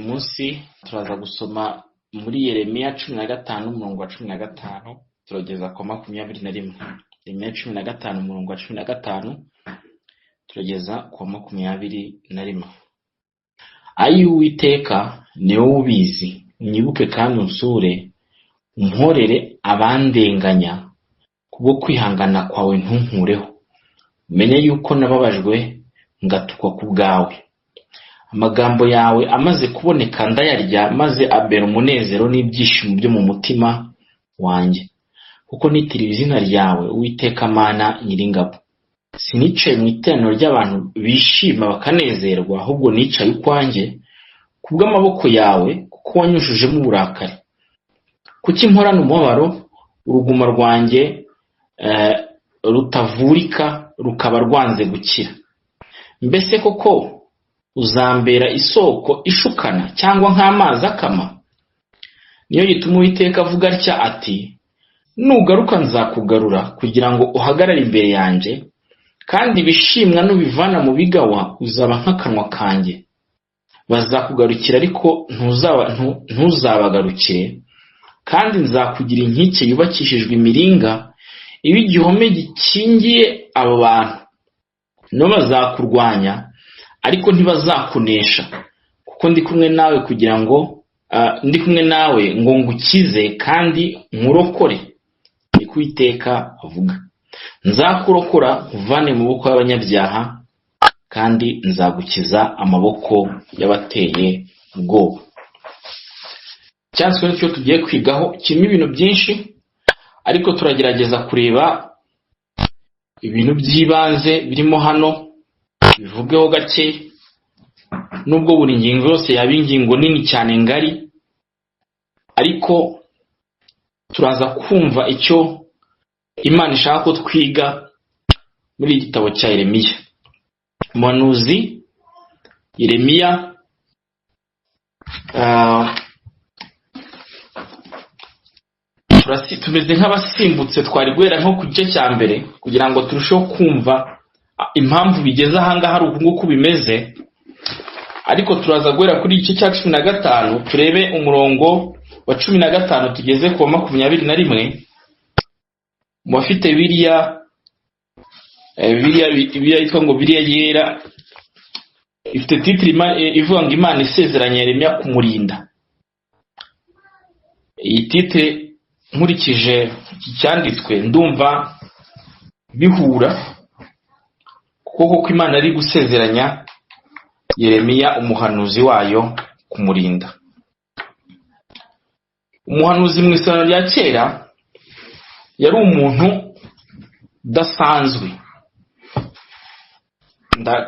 Munsi turaza gusoma muri Yeremiya 15 umurongo wa 15 turageza ku 21. Yeremiya 15 umurongo wa 15 turageza ku 21. Ayi Uwiteka, ni wowe ubizi, unyibuke kandi unsure, umporere abandenganya, kubwo kwihangana kwawe ntunkureho. Umenye yuko nababajwe ngatukwa ku bwawe. Amagambo yawe amaze kuboneka ndayarya, maze ambera umunezero n'ibyishimo byo mu mutima wanjye, kuko nitiriwe izina ryawe, Uwiteka Mana Nyiringabo. Sinicaye mu iteraniro ry'abantu bishima bakanezerwa, ahubwo nicaye ukwanjye kubw'amaboko yawe, kuko wanyujujemo uburakari. Kuki mporana umubabaro, uruguma rwanjye rutavurika, rukaba rwanze gukira? Mbese koko uzambera isoko ishukana, cyangwa nk'amazi akama? Niyo gituma Uwiteka avuga atya ati: Nugaruka nzakugarura kugira ngo uhagarare imbere yanjye, kandi ibishimwa nubivana mu bigawa uzaba nk'akanwa kanjye. Bazakugarukira ariko ntuzabagarukire, kandi nzakugira inkike yubakishijwe imiringa, ibe igihome gikingiye abo bantu. Nabo bazakurwanya ariko ntibazakunesha, kuko ndi kumwe nawe kugira ngo ndi kumwe nawe ngo ngukize kandi nkurokore, niko Uwiteka avuga. Nzakurokora nkuvane mu maboko y'abanyabyaha, kandi nzagukiza amaboko y'abateye ubwoba. Icyanditswe nicyo tugiye kwigaho, kirimo ibintu byinshi, ariko turagerageza kureba ibintu by'ibanze birimo hano, bivugeho gake, nubwo buri ngingo yose yaba ingingo nini cyane ngari, ariko turaza kumva icyo Imana ishaka ko twiga muri iki gitabo cya Yeremiya. Umuhanuzi Yeremiya, tumeze nk'abasimbutse, twari guhera nko ku gice cya mbere kugira ngo turusheho kumva impamvu bigeze ahangaha ari uku nguku bimeze, ariko turaza guhera kuri igice cya 15, turebe umurongo wa 15 tugeze ku wa 21. Mu bafite biriya yitwa ngo Biriya Yera, ifite titre ivuga ngo "Imana isezeranya Yeremiya kumurinda". Iyi titre, nkurikije iki cyanditswe, ndumva bihura, kuko koko Imana ari gusezeranya Yeremiya umuhanuzi wayo kumurinda. Umuhanuzi mu Isezerano rya Kera yari umuntu udasanzwe.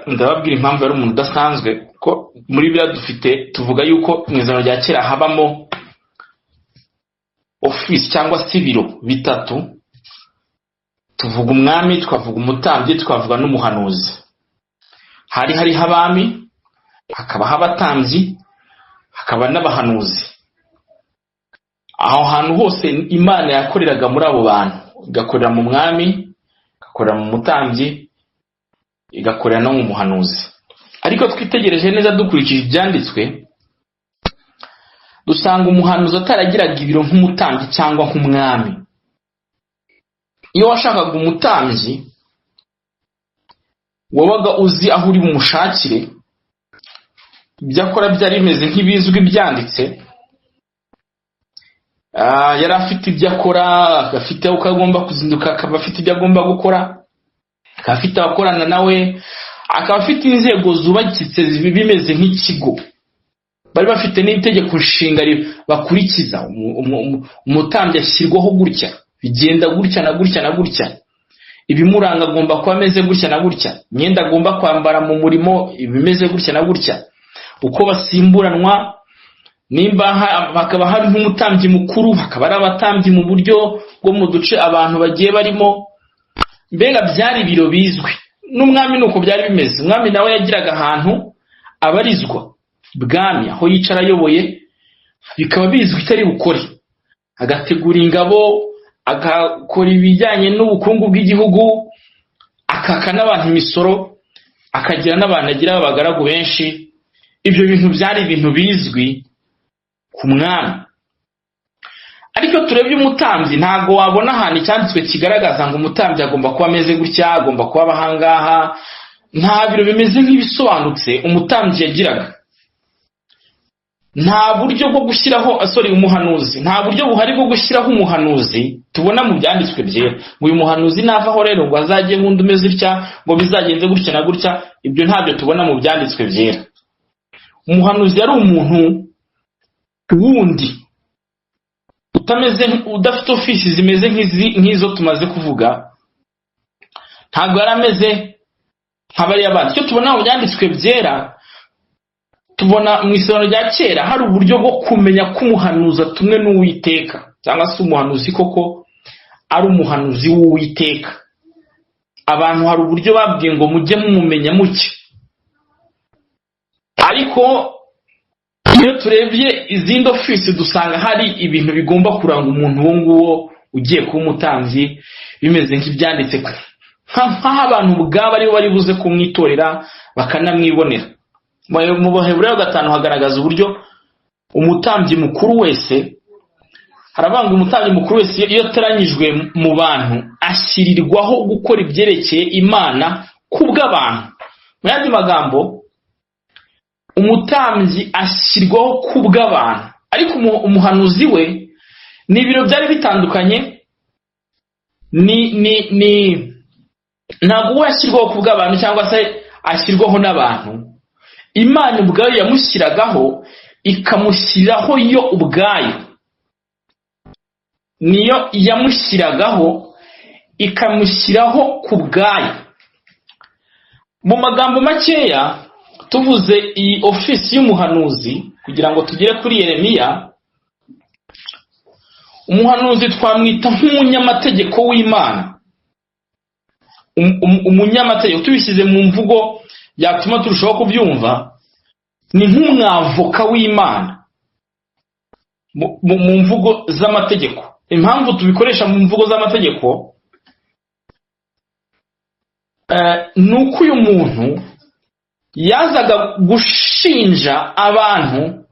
Ndababwira impamvu yari umuntu udasanzwe, ko muri biriya dufite tuvuga yuko mu Isezerano rya Kera habamo ofisi cyangwa se ibiro bitatu. Tuvuga umwami, tukavuga umutambyi, tukavuga n'umuhanuzi. Hari hariho abami, hakabaho abatambyi, hakaba n'abahanuzi. Aho hantu hose Imana yakoreraga muri abo bantu, igakorera mu mwami, igakorera mu mutambyi, igakorera no mu muhanuzi. Ariko twitegereje neza dukurikije ibyanditswe, dusanga umuhanuzi ataragiraga ibiro nk'umutambyi cyangwa nk'umwami. Iyo washakaga umutambyi, wabaga uzi aho uri bumushakire, ibyo akora byari bimeze nk'ibizwi byanditse. Yari afite ibyo akora, afite uko agomba kuzinduka, akaba afite ibyo agomba gukora, akaba afite abakorana nawe, akaba afite inzego zubakitse bimeze nk'ikigo. Bari bafite n'itegeko nshinga bakurikiza. Umutambyi ashyirwaho gutya, bigenda gutya na gutya na gutya, ibimuranga agomba kuba ameze gutya na gutya, imyenda agomba kwambara mu murimo ibimeze gutya na gutya, uko basimburanwa, nimba hakaba hari nk'umutambyi mukuru, hakaba hari abatambyi mu buryo bwo mu duce abantu bagiye barimo. Mbega byari ibiro bizwi. N'umwami ni uko byari bimeze. Umwami nawe yagiraga ahantu abarizwa bwami, aho yicara ayoboye, bikaba bizwi icyo ari bukore, agategura ingabo, agakora ibijyanye n'ubukungu bw'igihugu, akaka n'abantu imisoro, akagira n'abantu agira b'abagaragu benshi. Ibyo bintu byari ibintu bizwi ku mwami. Ariko turebye umutambyi, ntabwo wabona ahantu icyanditswe kigaragaza ngo umutambyi agomba kuba ameze gutya, agomba kuba ahangaha. Nta biro bimeze nk'ibisobanutse umutambyi yagiraga. Nta buryo bwo gushyiraho, sorry, umuhanuzi, nta buryo buhari bwo gushyiraho umuhanuzi tubona mu byanditswe byera, ngo uyu muhanuzi navaho rero ngo azajye nk'undi umeze utya, ngo bizagenze gutya na gutya. Ibyo ntabyo tubona mu byanditswe byera. Umuhanuzi yari umuntu wundi utameze, udafite ofisi zimeze nk'izo tumaze kuvuga. Ntabwo yari ameze nka bariya bandi. Icyo tubona mu byanditswe byera, tubona mu Isezerano rya Kera hari uburyo bwo kumenya ko umuhanuzi atumwe n'Uwiteka, cyangwa se umuhanuzi koko ari umuhanuzi w'Uwiteka. Abantu hari uburyo babwiye ngo mujye mumumenya muke. Ariko iyo turebye izindi ofisi, dusanga hari ibintu bigomba kuranga umuntu uwo nguwo ugiye kuba umutambyi, bimeze nk'ibyanditse, nk'aho abantu ubwabo aribo bari buze kumwitorera bakanamwibonera. Mu Baheburayo 5 hagaragaza uburyo umutambyi mukuru wese, haravanga umutambyi mukuru wese iyo atoranyijwe mu bantu ashyirirwaho gukora ibyerekeye Imana kubw'abantu. Mu yandi magambo, umutambyi ashyirwaho kubw'abantu, ariko umuhanuzi we ni ibiro byari bitandukanye. Ni ntabwo we ashyirwaho kubw'abantu cyangwa se ashyirwaho n'abantu. Imana ubwayo yamushyiragaho, ikamushyiraho yo ubwayo, niyo yamushyiragaho, ikamushyiraho ku bwayo. Mu magambo makeya, tuvuze iyi ofisi y'umuhanuzi kugira ngo tugere kuri Yeremiya, umuhanuzi twamwita nk'umunyamategeko w'Imana. Umunyamategeko, tubishyize mu mvugo yatuma turushaho kubyumva, ni nk'umwavoka w'Imana mu mvugo z'amategeko. Impamvu tubikoresha mu mvugo z'amategeko ni uko uyu muntu yazaga gushinja abantu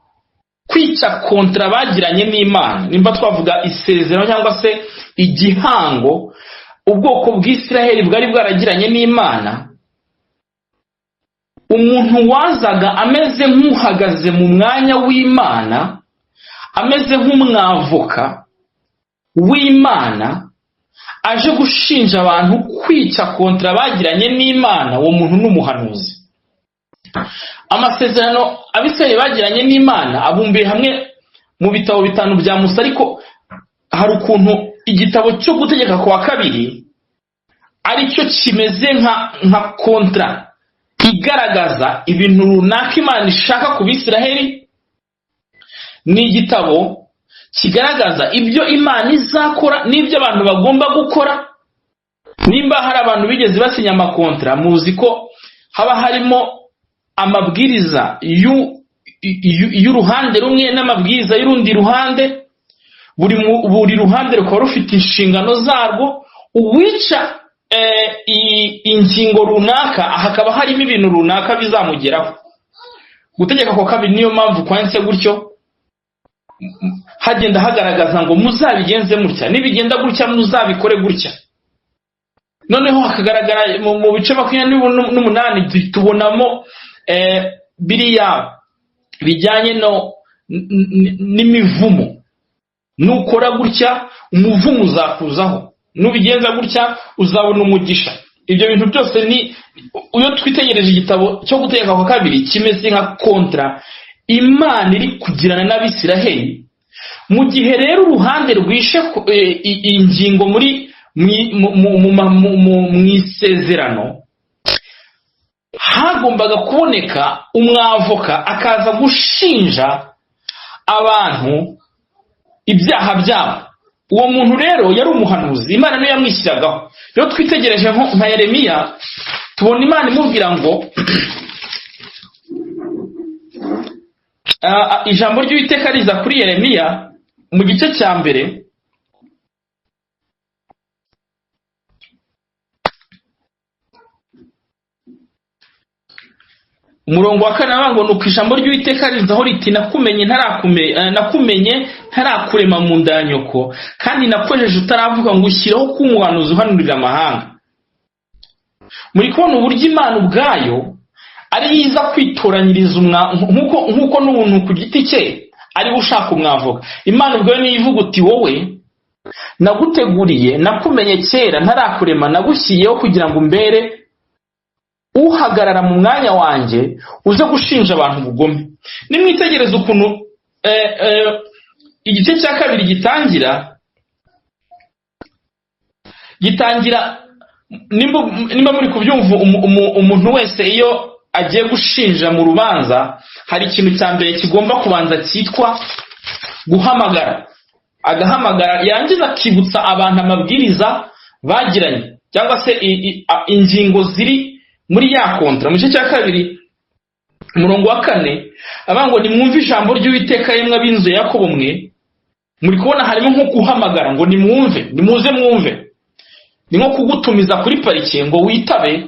kwica contrat bagiranye n'Imana, nimba twavuga isezerano cyangwa se igihango ubwoko bw'Isiraheli bwari bwaragiranye n'Imana. Umuntu wazaga ameze nk'uhagaze mu mwanya w'Imana, ameze nk'umwavoka w'Imana, aje gushinja abantu kwica contrat bagiranye n'Imana, uwo muntu ni umuhanuzi. Amasezerano Abisirayeli bagiranye n'Imana abumbiye hamwe mu bitabo bitanu bya Musa, ariko hari ukuntu igitabo cyo Gutegeka kwa Kabiri aricyo kimeze nka contrat igaragaza ibintu runaka Imana ishaka ku Bisiraheli. Ni igitabo kigaragaza ibyo Imana izakora n'ibyo abantu bagomba gukora. Nimba hari abantu bigeze basinya amakontara, muzi ko haba harimo amabwiriza y'uruhande rumwe n'amabwiriza y'urundi ruhande. Buri ruhande rukaba rufite inshingano zarwo. Uwica ingingo runaka, hakaba harimo ibintu runaka bizamugeraho. Gutegeka kwa Kabiri niyo mpamvu kwanditse gutyo, hagenda hagaragaza ngo muzabigenze mutya, nibigenda gutya muzabikore gutya. Noneho hakagaragara mu bice 28 tubonamo biriya bijyanye no n'imivumo: nukora gutya umuvumo uzakuzaho, nubigenza gutya uzabona umugisha. Ibyo bintu byose ni iyo twitegereje igitabo cyo Gutegeka kwa Kabiri, kimeze nka contrat Imana iri kugirana n'Abisiraheli. Mu gihe rero uruhande rwishe ingingo muri mu isezerano, hagombaga kuboneka umwavoka akaza gushinja abantu ibyaha byabo. Uwo muntu rero yari umuhanuzi, Imana niyo yamwishyiragaho. Rero twitegereje nka Yeremiya, tubona Imana imubwira ngo, ijambo ry'Uwiteka riza kuri Yeremiya mu gice cya mbere, Umurongo wa 4 aravuga ngo: "Nuko ijambo ry'Uwiteka rizaho riti: Nakumenye ntarakurema mu nda ya nyoko, kandi nakwejeje utaravuga, ngo ushyiraho kuba umuhanuzi uhanurira amahanga." Muri kubona uburyo Imana ubwayo ari iza kwitoranyiriza nk'uko n'ubuntu ku giti cye ari we ushaka umwavoka. Imana ubwayo niyo ivuga uti: "Wowe naguteguriye, nakumenye kera ntarakurema, nagushyiriyeho kugira ngo umbere uhagarara mu mwanya wanjye, uze gushinja abantu ubugome." Nimwitegereze ukuntu igice cya 2 gitangira. Nimba muri kubyumva, umuntu wese iyo agiye gushinja mu rubanza, hari ikintu cya mbere kigomba kubanza cyitwa guhamagara. Agahamagara, yarangiza akibutsa abantu amabwiriza bagiranye cyangwa se ingingo ziri muri ya contrat. Mu gice cya 2, umurongo wa 4, avuga ngo: "Nimwumve ijambo ry'Uwiteka, yemwe ab'inzu ya Yakobo mwe." Muri kubona harimo nko guhamagara ngo: "Nimwumve, nimuze mwumve." Ni nko kugutumiza kuri parike ngo witabe,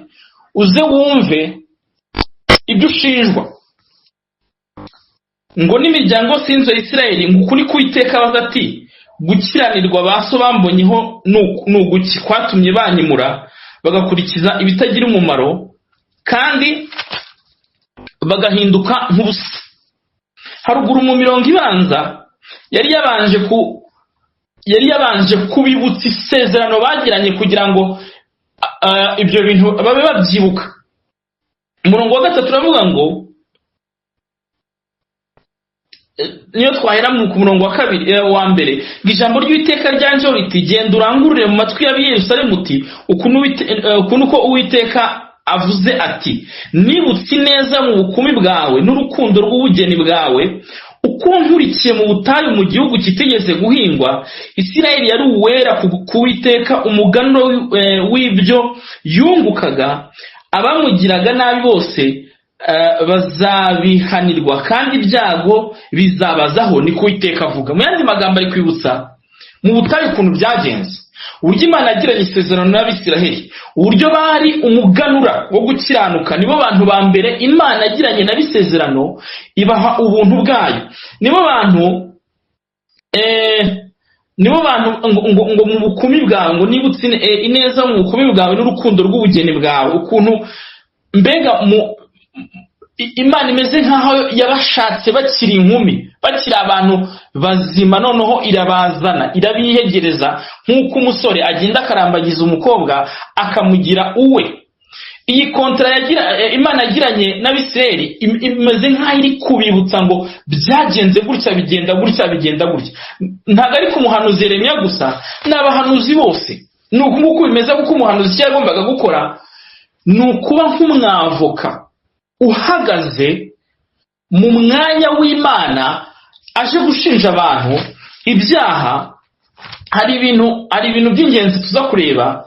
uze wumve ibyo ushinjwa. Ngo: "N'imiryango yose y'inzu ya Isirayeli, ngo ukuri k'Uwiteka abaza ati: Gukiranirwa ba so bambonyeho ni uguki, kwatumye banyimura bagakurikiza ibitagira umumaro kandi bagahinduka nk'ubusa?" Haruguru mu mirongo ibanza yari yabanje kubibutsa isezerano bagiranye kugira ngo ibyo bintu babe babyibuka. Umurongo wa 3 uravuga ngo, niyo twahera ku murongo wa 2, wa 1, ngo: "Ijambo ry'Uwiteka ryanjeho riti: Genda urangurure mu matwi y'ab'i Yerusalemu uti: Uku ni uko Uwiteka avuze ati: Nibutse ineza mu bukumi bwawe n'urukundo rw'ubugeni bwawe, uko nkurikiye mu butayu, mu gihugu kitigeze guhingwa. Isirayeli yari uwera ku Uwiteka, umuganura w'ibyo yungukaga. Abamugiraga nabi bose bazabihanirwa, kandi ibyago bizabazaho, ni ko Uwiteka avuga." Mu yandi magambo, ari kwibutsa mu butayu ukuntu byagenze, uburyo Imana yagiranye isezerano n'Abisiraheli, uburyo bari umuganura wo gukiranuka. Nibo bantu ba mbere Imana yagiranye n'abisezerano, ibaha ubuntu bwayo. Nibo bantu ngo mu bukumi bwawe, ngo nibutse ineza mu bukumi bwawe n'urukundo rw'ubugeni bwawe, ukuntu mbega mu Imana imeze nk'aho yabashatse bakiri inkumi, bakiri abantu bazima, noneho irabazana, irabiyegereza, nk'uko umusore agenda akarambagiza umukobwa akamugira uwe. Iyi contrat Imana yagiranye n'Abisirayeli imeze nk'aho iri kubibutsa ngo byagenze gutya, bigenda gutya, bigenda gutya. Ntabwo ari ku muhanuzi Yeremiya gusa, ni abahanuzi bose, ni uku nguku bimeze, kuko umuhanuzi icyo yagombaga gukora ni ukuba nk'umwavoka uhagaze mu mwanya w'Imana, aje gushinja abantu ibyaha. Hari ibintu by'ingenzi tuza kureba.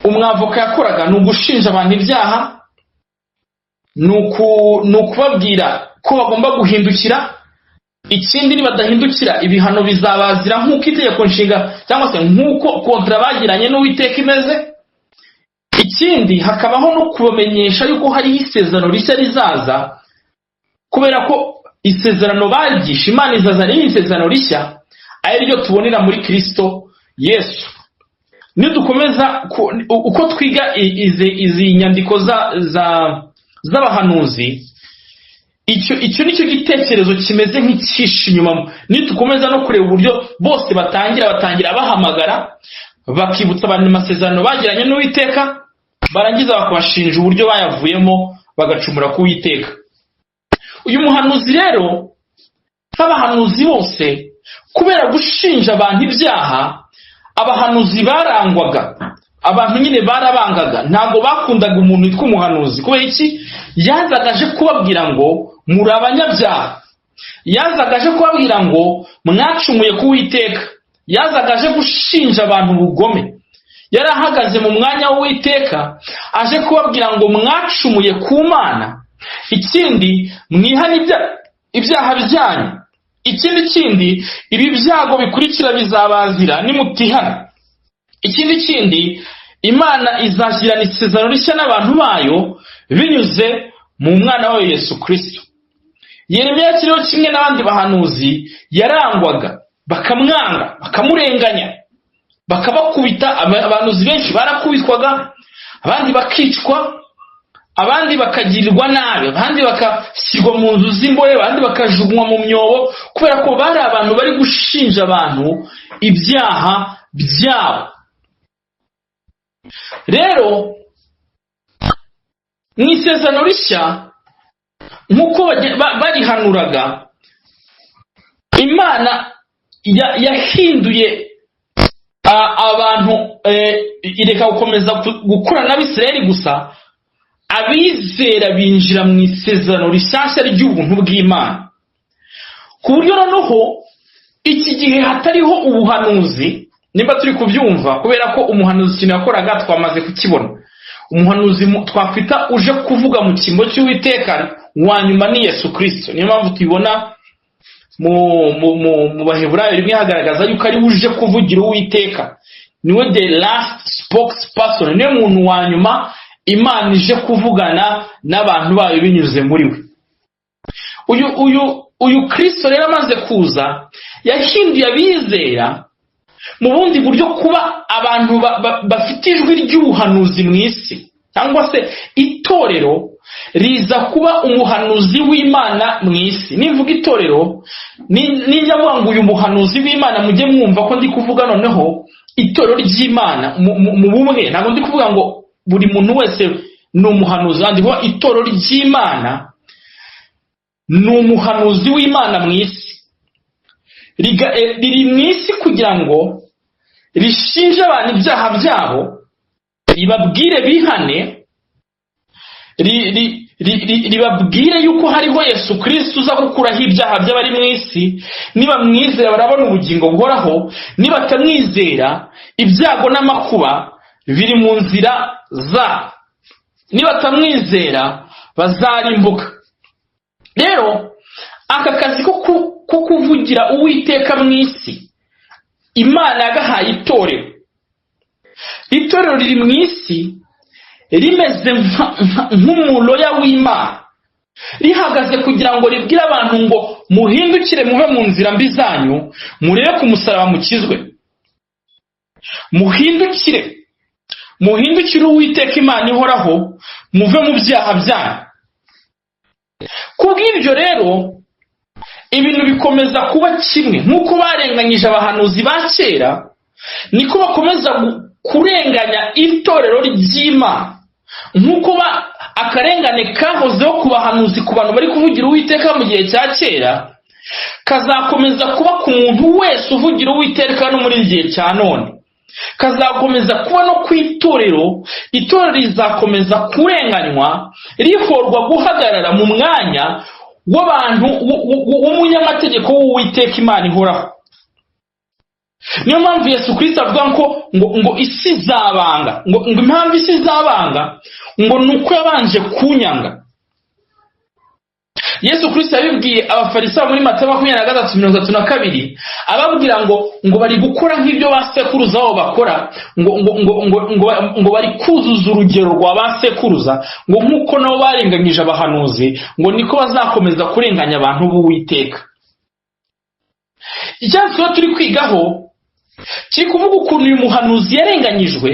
Umwavoka yakoraga ni ugushinja abantu ibyaha, ni ukubabwira ko bagomba guhindukira. Ikindi, nibadahindukira, ibihano bizabazira nk'uko itegeko nshinga cyangwa se nk'uko contrat bagiranye n'Uwiteka imeze. Ikindi, hakabaho no kubamenyesha yuko hariho isezerano rishya rizaza, kubera ko isezerano bagisha, Imana izazana irindi sezerano rishya, ari ryo tubonera muri Kirisito Yesu. Nidukomeza uko twiga izi nyandiko z'abahanuzi, icyo nicyo gitekerezo kimeze nk'icyishe inyuma. Nidukomeza no kureba uburyo bose batangira bahamagara, bakibutsa abantu amasezerano bagiranye n'Uwiteka, barangiza bakabashinja uburyo bayavuyemo bagacumura ku Uwiteka. Uyu muhanuzi rero, nk'abahanuzi bose, kubera gushinja abantu ibyaha, abahanuzi barangwaga, abantu nyine barabangaga, ntabwo bakundaga umuntu witwa umuhanuzi. Kubera iki? Yazaga aje kubabwira ngo muri abanyabyaha, yazaga aje kubabwira ngo mwacumuye ku Uwiteka, yazaga aje gushinja abantu ubugome. Yari ahagaze mu mwanya w'Uwiteka, aje kubabwira ngo mwacumuye ku Mana. Ikindi, mwihane ibyaha byanyu. Ikindi kindi, ibi byago bikurikira bizabazira nimutihana. Ikindi kindi, Imana izashyirana isezerano rishya n'abantu bayo binyuze Mu mwana wayo Yesu Kristo. Yeremiya akiriho, kimwe n'abandi bahanuzi, yarangwaga, bakamwanga, bakamurenganya, bakabakubita. Abahanuzi benshi barakubitwaga, abandi bakicwa, abandi bakagirirwa nabi, abandi bakashyirwa mu nzu z'imbohe, abandi bakajugunywa mu myobo, kubera ko bari abantu bari gushinja abantu ibyaha byabo. Rero mu Isezerano Rishya, nk'uko barihanuraga, Imana yahinduye abantu, ireka gukomeza gukorana n'Abisirayeli gusa. Abizera binjira mu isezerano rishyashya ry'ubuntu bw'Imana, ku buryo noneho iki gihe hatariho ubuhanuzi, nimba turi kubyumva, kubera ko umuhanuzi ikintu yakoraga twamaze kukibona. Umuhanuzi twakwita uje kuvuga mu cyimbo cy'Uwiteka wa nyuma ni Yesu Kirisito. Niyo mpamvu tubibona mu Baheburayo 1, hagaragaza yuko ari we uje kuvugira Uwiteka. Niwe the last spokesperson, niwe muntu wa nyuma Imana ije kuvugana n'abantu bayo binyuze muri we. Uyu Kirisito rero amaze kuza, yahinduye abizera mu bundi buryo kuba abantu bafite ijwi ry'ubuhanuzi mu isi, cyangwa se itorero riza kuba umuhanuzi w'Imana mu isi. Nimvuga itorero, nijya mvuga ngo uyu muhanuzi w'Imana, mujye mwumva ko ndi kuvuga noneho itorero ry'Imana mu bumwe. Ntabwo ndi kuvuga ngo buri muntu wese ni umuhanuzi, ndi kuvuga itorero ry'Imana ni umuhanuzi w'Imana mu isi. Riri mu isi kugira ngo rishinje abantu ibyaha byabo, ribabwire bihane, ribabwire yuko hariho Yesu Kirisito uza gukuraho ibyaha by'abari mu isi. Nibamwizera barabona ubugingo buhoraho, nibatamwizera ibyago n'amakuba biri mu nzira zabo, nibatamwizera bazarimbuka. Rero aka kazi ko kuvugira Uwiteka mu isi, Imana yagahaye itorero. Itorero riri mu isi rimeze nk'umuloya w'Imana, rihagaze kugira ngo ribwire abantu ngo muhindukire, muve mu nzira mbi zanyu, murebe ku musaraba mukizwe, muhindukire, muhindukire Uwiteka Imana ihoraho, muve mu byaha byanyu. Kubw'ibyo rero ibintu bikomeza kuba kimwe. Nk'uko barenganyije abahanuzi ba kera, niko bakomeza kurenganya itorero ry'Imana. Nk'uko akarengane kahozeho ku bahanuzi, ku bantu bari kuvugira Uwiteka mu gihe cya kera, kazakomeza kuba ku muntu wese uvugira Uwiteka no muri iki gihe cya none, kazakomeza kuba no ku itorero. Itorero rizakomeza kurenganywa, rihorwa guhagarara mu mwanya w'abantu w'umunyamategeko w'Uwiteka Imana ihoraho. Niyo mpamvu Yesu Kirisito avuga ngo isi izabanga, ngo impamvu isi izabanga ngo ni uko yabanje kunyanga. Yesu Kirisito yabibwiye Abafarisayo muri Matayo 23:32, ababwira ngo bari gukora nk'ibyo ba sekuruza babo bakora, ngo bari kuzuza urugero rwa ba sekuruza, ngo nk'uko nabo barenganyije abahanuzi, ngo niko bazakomeza kurenganya abantu b'Uwiteka. Icyanditswe turi kwigaho kiri kuvuga ukuntu uyu muhanuzi yarenganyijwe,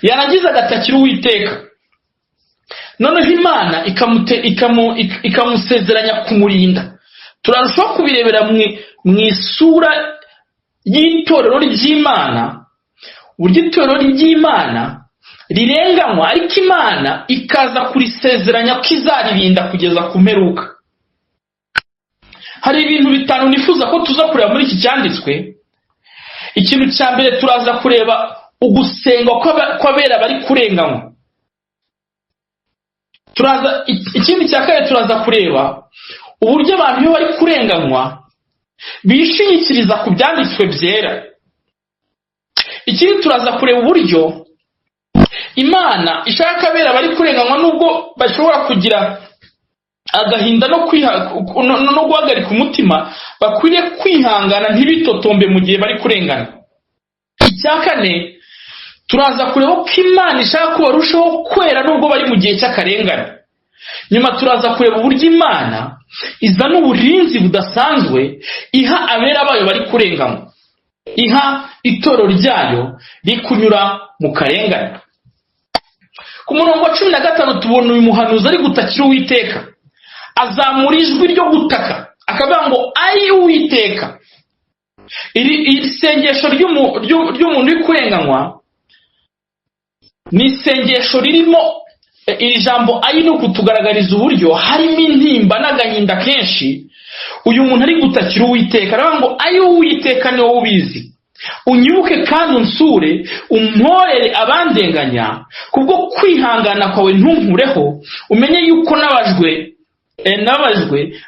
yarangiza agatakira Uwiteka, noneho Imana ikamusezeranya kumurinda. Turarushaho kubirebera mu isura y'itorero ry'Imana, uburyo itorero ry'Imana rirenganywa, ariko Imana ikaza kurisezeranya ko izaririnda kugeza ku mperuka. Hari ibintu bitanu nifuza ko tuza kureba muri iki cyanditswe. Ikintu cya mbere, turaza kureba ugusenga kw'abera bari kurenganywa. Turaza, ikindi cya kabiri, turaza kureba uburyo abantu iyo bari kurenganywa bishingikiriza ku byanditswe byera. Ikindi, turaza kureba uburyo Imana ishaka abera bari kurenganywa, nubwo bashobora kugira agahinda no guhagarika umutima, bakwiriye kwihangana ntibitotombe mu gihe bari kurengana. Icya kane, turaza kureba ko Imana ishaka ko barushaho kwera nubwo bari mu gihe cy'akarengane. Nyuma turaza kureba uburyo Imana izana uburinzi budasanzwe iha abera bayo bari kurenganywa, iha itorero ryayo riri kunyura mu karengane. Ku murongo wa 15 tubona uyu muhanuzi ari gutakira Uwiteka, azamura ijwi ryo gutaka akavuga ngo ayi Uwiteka. Iri sengesho ry'umuntu uri kurenganywa ni isengesho ririmo iri jambo ayi, ni ukutugaragariza uburyo harimo intimba n'agahinda kenshi. Uyu muntu ari gutakira Uwiteka, aravuga ngo ayi Uwiteka, ni wowe ubizi, unyibuke kandi unsure, umporere abandenganya, kubwo kwihangana kwawe ntunkureho, umenye yuko nababajwe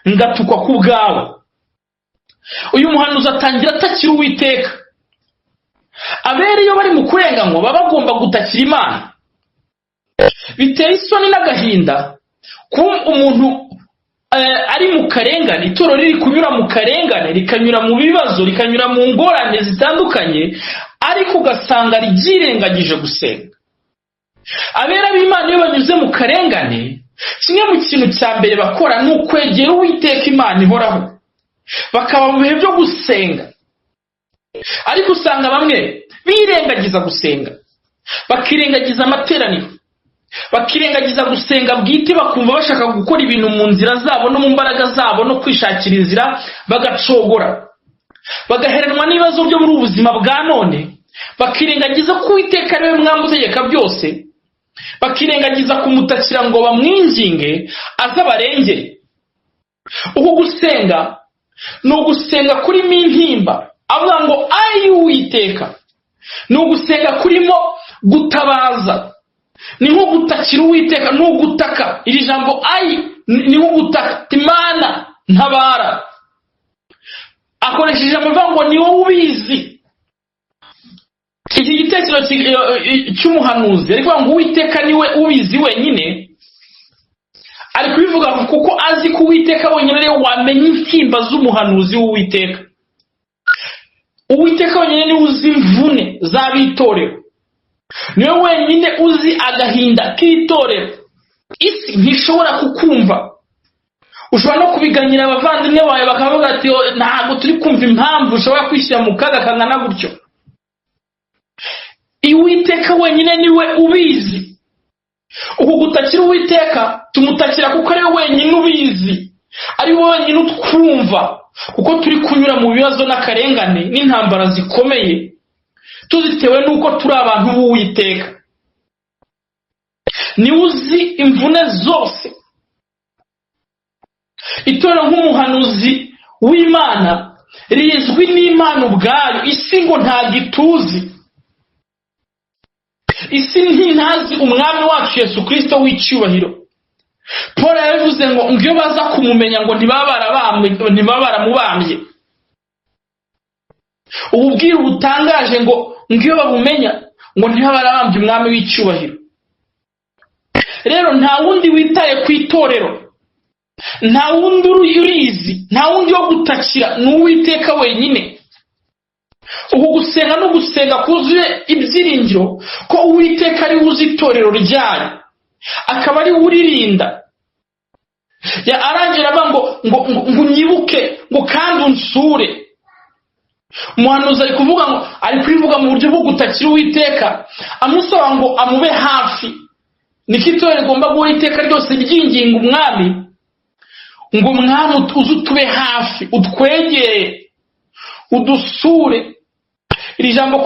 ngatukwa ku bwawe. Uyu muhanuzi atangira atakira Uwiteka. Abera iyo bari mu kurenganywa baba bagomba gutakira Imana. Biteye isoni n'agahinda kuba umuntu ari mu karengane, itorero riri kunyura mu karengane, rikanyura mu bibazo, rikanyura mu ngorane zitandukanye, ariko ugasanga ryirengagije gusenga. Abera b'Imana iyo banyuze mu karengane, kimwe mu kintu cya mbere bakora ni ukwegera Uwiteka Imana ihoraho, bakaba mu bihe byo gusenga. Ariko usanga bamwe birengagiza gusenga, bakirengagiza amateraniro, bakirengagiza gusenga bwite, bakumva bashaka gukora ibintu mu nzira zabo no mu mbaraga zabo no kwishakira inzira, bagacogora, bagaheranwa n'ibibazo byo muri ubu buzima bwa none, bakirengagiza ko Uwiteka ari we mwami utegeka byose, bakirengagiza kumutakira ngo bamwinginge aze abarengere. Uku gusenga ni ugusenga kurimo intimba, avuga ngo ayi Uwiteka, ni ugusenga kurimo gutabaza, ni nko gutakira Uwiteka, ni ugutaka. Iri jambo ayi ni nko gutaka, Imana ntabara. Akoresha ijambo rivuga ngo ni wowe ubizi. Iki gitekerezo cy'umuhanuzi ari kuvuga ngo Uwiteka niwe ubizi wenyine, ari kubivuga kuko azi ko Uwiteka wenyine ariwe wamenya intimba z'umuhanuzi w'Uwiteka. Uwiteka wenyine niwe uzi imvune z'ab'itorero, niwe wenyine uzi agahinda k'itorero. Isi ntishobora kukumva. Ushobora no kubiganyira abavandimwe bawe bakavuga ati ntabwo turi kumva impamvu ushobora kwishyira mu kaga kangana gutyo. Uwiteka wenyine niwe ubizi. Uku gutakira Uwiteka, tumutakira kuko ari we wenyine ubizi, ari we wenyine utwumva, kuko turi kunyura mu bibazo n'akarengane n'intambara zikomeye, tuzitewe n'uko turi abantu b'Uwiteka. Niwe uzi imvune zose. Itorero nk'umuhanuzi w'Imana rizwi n'Imana ubwayo. Isi ngo ntabwo ituzi, isi ntintazi umwami wacu Yesu Kirisito w'icyubahiro. Paul yabivuze ngo iyo baza kumumenya ngo ntibaba baramubambye. Ubu bwiru butangaje ngo iyo babumenya ngo ntibaba barabambye umwami w'icyubahiro. Rero nta wundi witaye ku itorero, nta wundi urizi, nta wundi wo gutakira, ni Uwiteka wenyine. Uku gusenga no gusenga kuzuye ibyiringiro ko Uwiteka ari we uzi itorero ryayo, akaba ari we uririnda. Arangira avuga ngo ngo unyibuke, ngo kandi unsure. Umuhanuzi ari kuvuga ngo, ari kubivuga mu buryo bwo gutakira Uwiteka, amusaba ngo amube hafi. Niko itorero rigomba guhora iteka ryose ryinginga umwami ngo mwami uze utube hafi, utwegere, udusure. Iri jambo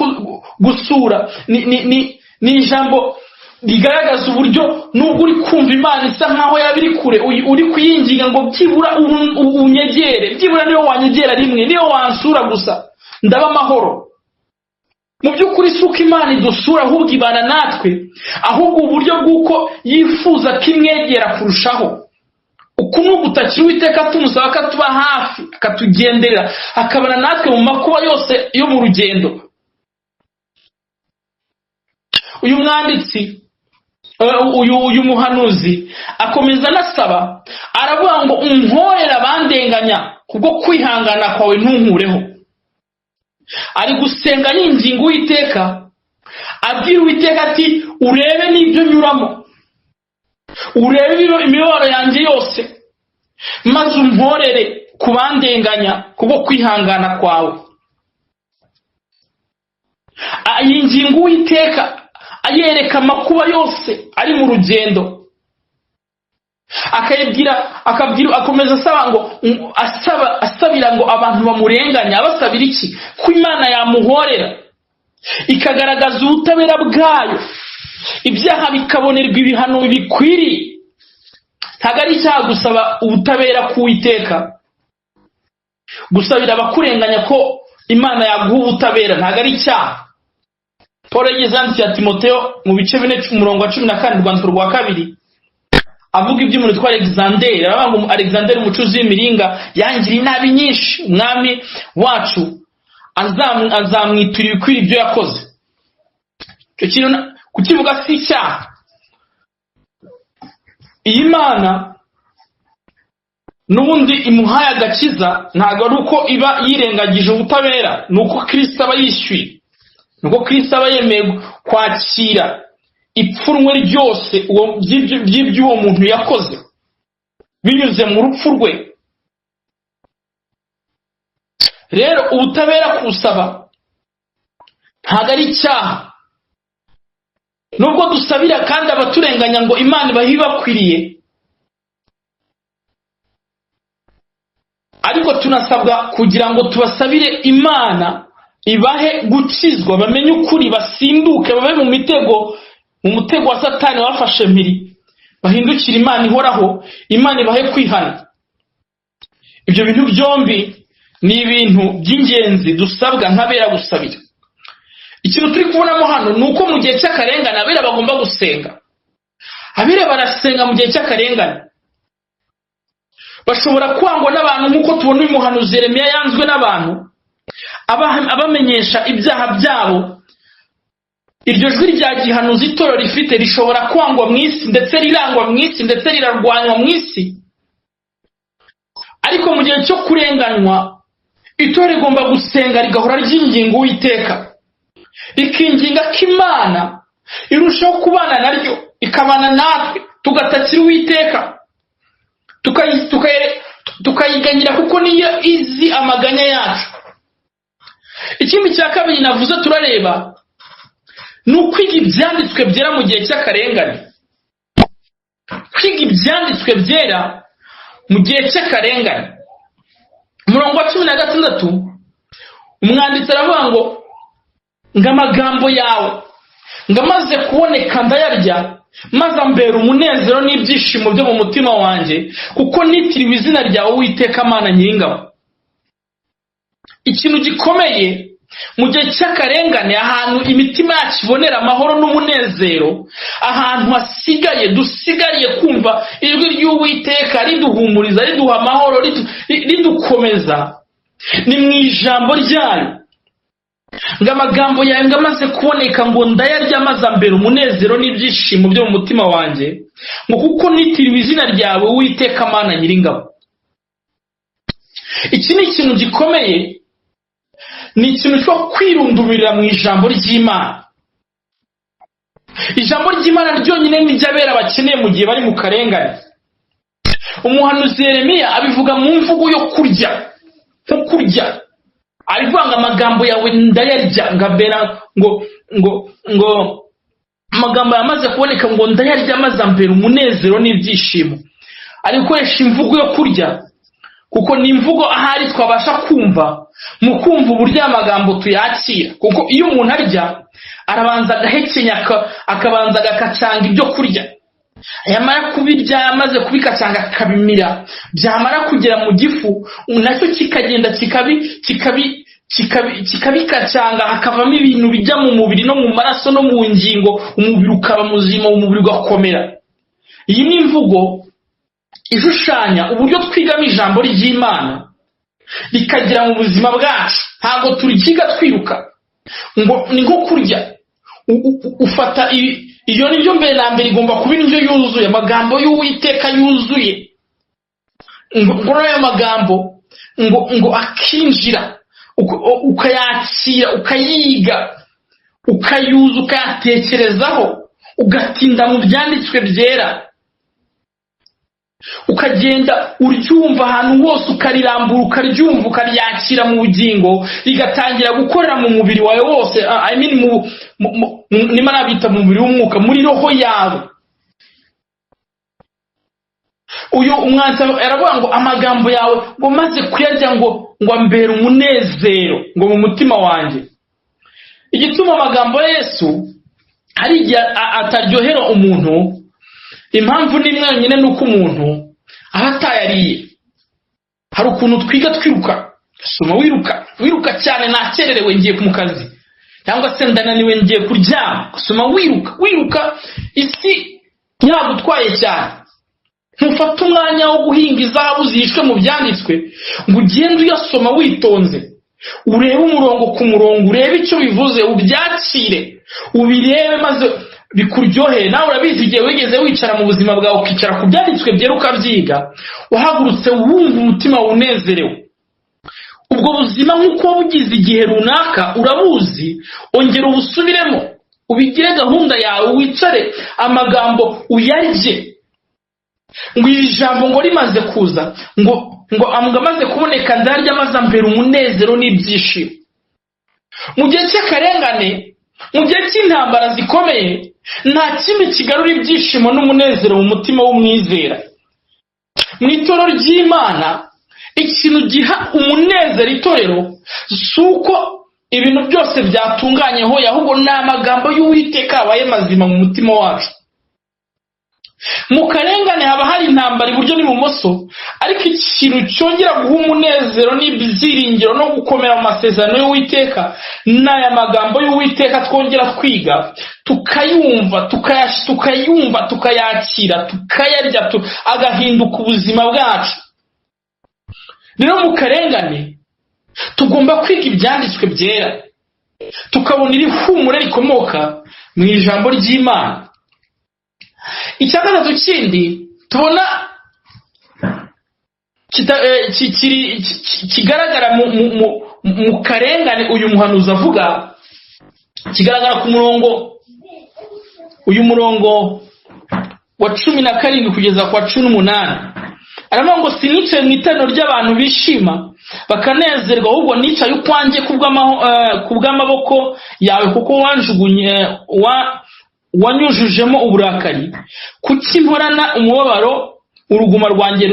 gusura ni ijambo rigaragaza uburyo nubwo uri kumva Imana isa nkaho yaba iri kure, uri kuyinginga ngo byibura unyegere, byibura niyo wanyegera rimwe, niyo wansura gusa ndaba amahoro. Mu by'ukuri si uko Imana idusura, ahubwo ibana natwe, ahubwo uburyo bw'uko yifuza ko imwegera kurushaho. Uku ni ugutakira Uwiteka tumusaba ko atuba hafi, akatugenderera, akabana natwe mu makuba yose yo mu rugendo. Uyu mwanditsi, uyu muhanuzi akomeza anasaba, aravuga ngo unkorere abandenganya, kubwo kwihangana kwawe ntunkureho. Ari gusenga yinginga Uwiteka, abwira Uwiteka ati urebe n'ibyo nyuramo, Urebe imibabaro yanjye yose, maze umporere kubandenganya kubwo kwihangana kwawe. Ayinginga Uwiteka, ayereka amakuba yose ari mu rugendo, akayibwira, akabwira, akomeza asaba ngo asaba, asabira ngo abantu bamurenganya. Abasabira iki? Ko Imana yamuhorera, ikagaragaza ubutabera bwayo, ibyaha bikabonerwa ibihano bikwiriye. Ntabwo ari icyaha gusaba ubutabera k'Uwiteka, gusabira abakurenganya ko Imana yaguha ubutabera, ntabwo ari icyaha. Paul yigeze yandikira Timoteyo mu bice 4, umurongo wa 14, urwandiko rwa kabiri, avuga iby'umuntu witwa Alexander. Aravuga ngo Alexander, umucuzi w'imiringa, yangiriye inabi nyinshi, Umwami wacu azamwitura ibikwiriye ibyo yakoze. Icyo kintu kukivuga si icyaha. Iyi Mana n'ubundi imuhaye agakiza, ntabwo ari uko iba yirengagije ubutabera, ni uko Kirisito aba yishyuye, ni uko Kirisito aba yemeye kwakira ipfunwe ryose by'iby'uwo muntu yakoze binyuze mu rupfu rwe. Rero ubutabera kubusaba ntabwo ari icyaha, nubwo dusabira kandi abaturenganya ngo Imana ibahe ibakwiriye, ariko tunasabwa kugira ngo tubasabire Imana ibahe gukizwa, bamenye ukuri, basinduke, babe mu mitego, mu mutego wa Satani wafashe mpiri, bahindukire Imana ihoraho, Imana ibahe kwihana. Ibyo bintu byombi ni ibintu by'ingenzi dusabwa nk'abera gusabira. Ikintu turi kubonamo hano ni uko mu gihe cy'akarengane abera bagomba gusenga. Abera barasenga mu gihe cy'akarengane. Bashobora kwangwa n'abantu, nk'uko tubona uyu muhanuzi Yeremiya yanzwe n'abantu, abamenyesha ibyaha byabo. Iryo jwi rya gihanuzi itorero rifite rishobora kwangwa mu isi, ndetse rirangwa mu isi, ndetse rirarwanywa mu isi. Ariko mu gihe cyo kurenganywa, itorero rigomba gusenga, rigahora ryinginga Uwiteka, rikinginga ko Imana irushaho kubana naryo, ikabana natwe, tugatakira Uwiteka, tukayiganyira, kuko niyo izi amaganya yacu. Ikindi cya kabiri navuze turareba ni ukwiga ibyanditswe byera mu gihe cy'akarengane. Kwiga ibyanditswe byera mu gihe cy'akarengane. Umurongo wa 16, umwanditsi aravuga ngo amagambo yawe ngo amaze kuboneka ndayarya, maze ambera umunezero n'ibyishimo byo mu mutima wanjye, kuko nitiriwe izina ryawe, Uwiteka Mana Nyiringabo. Ikintu gikomeye mu gihe cy'akarengane, ahantu imitima yacu ibonera amahoro n'umunezero, ahantu hasigaye dusigariye kumva ijwi ry'Uwiteka riduhumuriza, riduha amahoro, ridukomeza, ni mu ijambo ryayo. Ngo amagambo yawe ngo amaze kuboneka ngo ndayarya, maze ambera umunezero n'ibyishimo byo mu mutima wanjye, ngo kuko nitiriwe izina ryawe, Uwiteka Mana Nyiringabo. Iki ni ikintu gikomeye, ni ikintu cyo kwirundurira mu ijambo ry'Imana. Ijambo ry'Imana ryonyine niryo abera bakeneye mu gihe bari mu karengane. Umuhanuzi Yeremiya abivuga mu mvugo yo kurya, nko kurya, aravuga ngo amagambo yawe ndayarya, ngo ambera ngo ngo ngo amagambo yamaze kuboneka ngo ndayarya, maze ambera umunezero n'ibyishimo. Ari gukoresha imvugo yo kurya, kuko ni imvugo ahari twabasha kumva, mu kumva uburyo aya magambo tuyakira. Kuko iyo umuntu arya, arabanza agahekenya, akabanza agakacanga ibyo kurya, yamara kubirya, yamaze kubikacanga akabimira, byamara kugera mu gifu nacyo kikagenda kikabikacanga, hakavamo ibintu bijya mu mubiri no mu maraso no mu ngingo, umubiri ukaba muzima, umubiri ugakomera. Iyi ni imvugo ishushanya uburyo twigamo ijambo ry'Imana rikagera mu buzima bwacu. Ntabwo turyiga twiruka, ngo ni nko kurya. Ufata iyo ndyo mbere na mbere igomba kuba indyo yuzuye, amagambo y'Uwiteka yuzuye, ngo muri ayo magambo ngo akinjira, ukayakira, ukayiga, ukayuza, ukayatekerezaho, ugatinda mu byanditswe byera. Ukagenda uryumva ahantu hose, ukarirambura, ukaryumva, ukaryakira mu bugingo, rigatangira gukorera mu mubiri wawe wose, I mean mu, nima nabita mu mubiri w'umwuka, muri roho yawe. Uyu umwanditsi aravuga ngo amagambo yawe ngo maze kuyarya ngo ambere umunezero ngo mu mutima wanjye. Igituma amagambo ya Yesu hari igihe ataryohera umuntu, impamvu ni imwe yonyine, ni uko umuntu aba atayariye. Hari ukuntu twiga twiruka, soma wiruka, wiruka cyane, nakererewe, ngiye mu kazi, cyangwa se ndananiwe, ngiye kuryama. Soma wiruka, wiruka, isi yagutwaye cyane, ntufate umwanya wo guhinga izahabu zihishwe mu byanditswe, ngo ugende uyasoma witonze, urebe umurongo ku murongo, urebe icyo bivuze, ubyakire, ubirebe, maze bikuryoheye. Nawe urabizi, igihe wigeze wicara mu buzima bwawe, ukicara ku byanditswe byera, ukabyiga, wahagurutse wumva umutima unezerewe. Ubwo buzima nk'uko wabugize igihe runaka, urabuzi. Ongera ubusubiremo, ubigire gahunda yawe, wicare amagambo uyarye. Ngo iri jambo ngo rimaze kuza, ngo amaze kuboneka, ndarya maze ambera umunezero n'ibyishimo. Mu gihe cy'akarengane, mu gihe cy'intambara zikomeye, nta kindi kigarura ibyishimo n'umunezero mu mutima w'umwizera. Mu itorero ry'Imana, ikintu giha umunezero itorero si uko ibintu byose byatunganye hoya, ahubwo ni amagambo y'Uwiteka yabaye mazima mu mutima wacu. Mu karengane haba hari intambara iburyo n'ibumoso, ariko ikintu cyongera guha umunezero n'ibyiringiro no gukomera mu masezerano y'Uwiteka ni aya magambo y'Uwiteka twongera twiga, tukayumva, tukayumva, tukayakira, tukayarya, agahinduka ubuzima bwacu. Rero mu karengane tugomba kwiga ibyanditswe byera, tukabona iri humure rikomoka mu ijambo ry'Imana. Icya gatatu kindi tubona kigaragara mu karengane uyu muhanuzi avuga, kigaragara ku murongo, uyu murongo wa 17 kugeza ku wa 18. Aravuga ngo: "Sinicaye mu iteraniro ry'abantu bishima bakanezerwa, ahubwo nicaye ukwanjye kubw'amaboko yawe, kuko wanjugunye, wanyujujemo uburakari. Kuki mporana umubabaro, uruguma rwanjye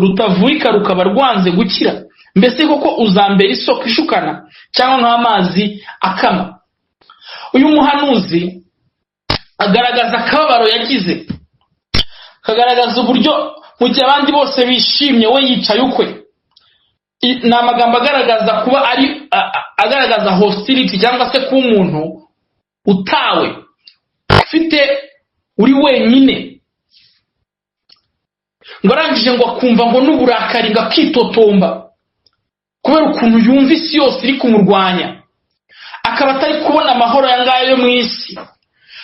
rutavurika rukaba rwanze gukira? Mbese koko uzambera isoko ishukana cyangwa nk'amazi akama?" Uyu muhanuzi agaragaza akababaro yagize, akagaragaza uburyo mu gihe abandi bose bishimye we yicaye ukwe. Ni amagambo agaragaza kuba ari agaragaza hostility, cyangwa se kuba umuntu utawe, ufite, uri wenyine. Ngo arangije ngo akumva ngo n'uburakari, ngo akitotomba kubera ukuntu yumva isi yose iri kumurwanya, akaba atari kubona amahoro aya ngaya yo mu isi,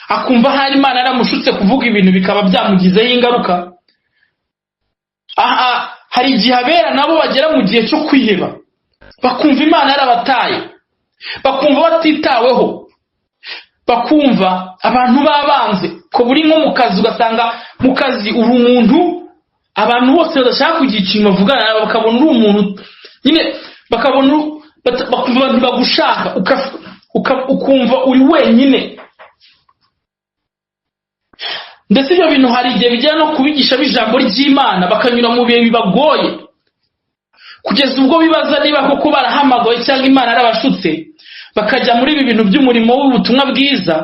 akumva ahari Imana yaramushutse kuvuga ibintu bikaba byamugizeho ingaruka. Aha hari igihe abera nabo bagera mu gihe cyo kwiheba, bakumva Imana yarabataye, bakumva batitaweho, bakumva abantu babanze ko buri nko mu kazi, ugasanga mu kazi uri umuntu abantu bose badashaka kugira ikintu bavugana nawe, bakabona uri umuntu nyine, bakabona bakumva abantu bagushaka, ukumva uri wenyine. Ndetse ibyo bintu hari igihe bigera no kubigisha b'ijambo ry'Imana, bakanyura mu bihe bibagoye, kugeza ubwo bibaza niba koko barahamagawe cyangwa Imana yarabashutse, bakajya muri ibi bintu by'umurimo w'ubutumwa bwiza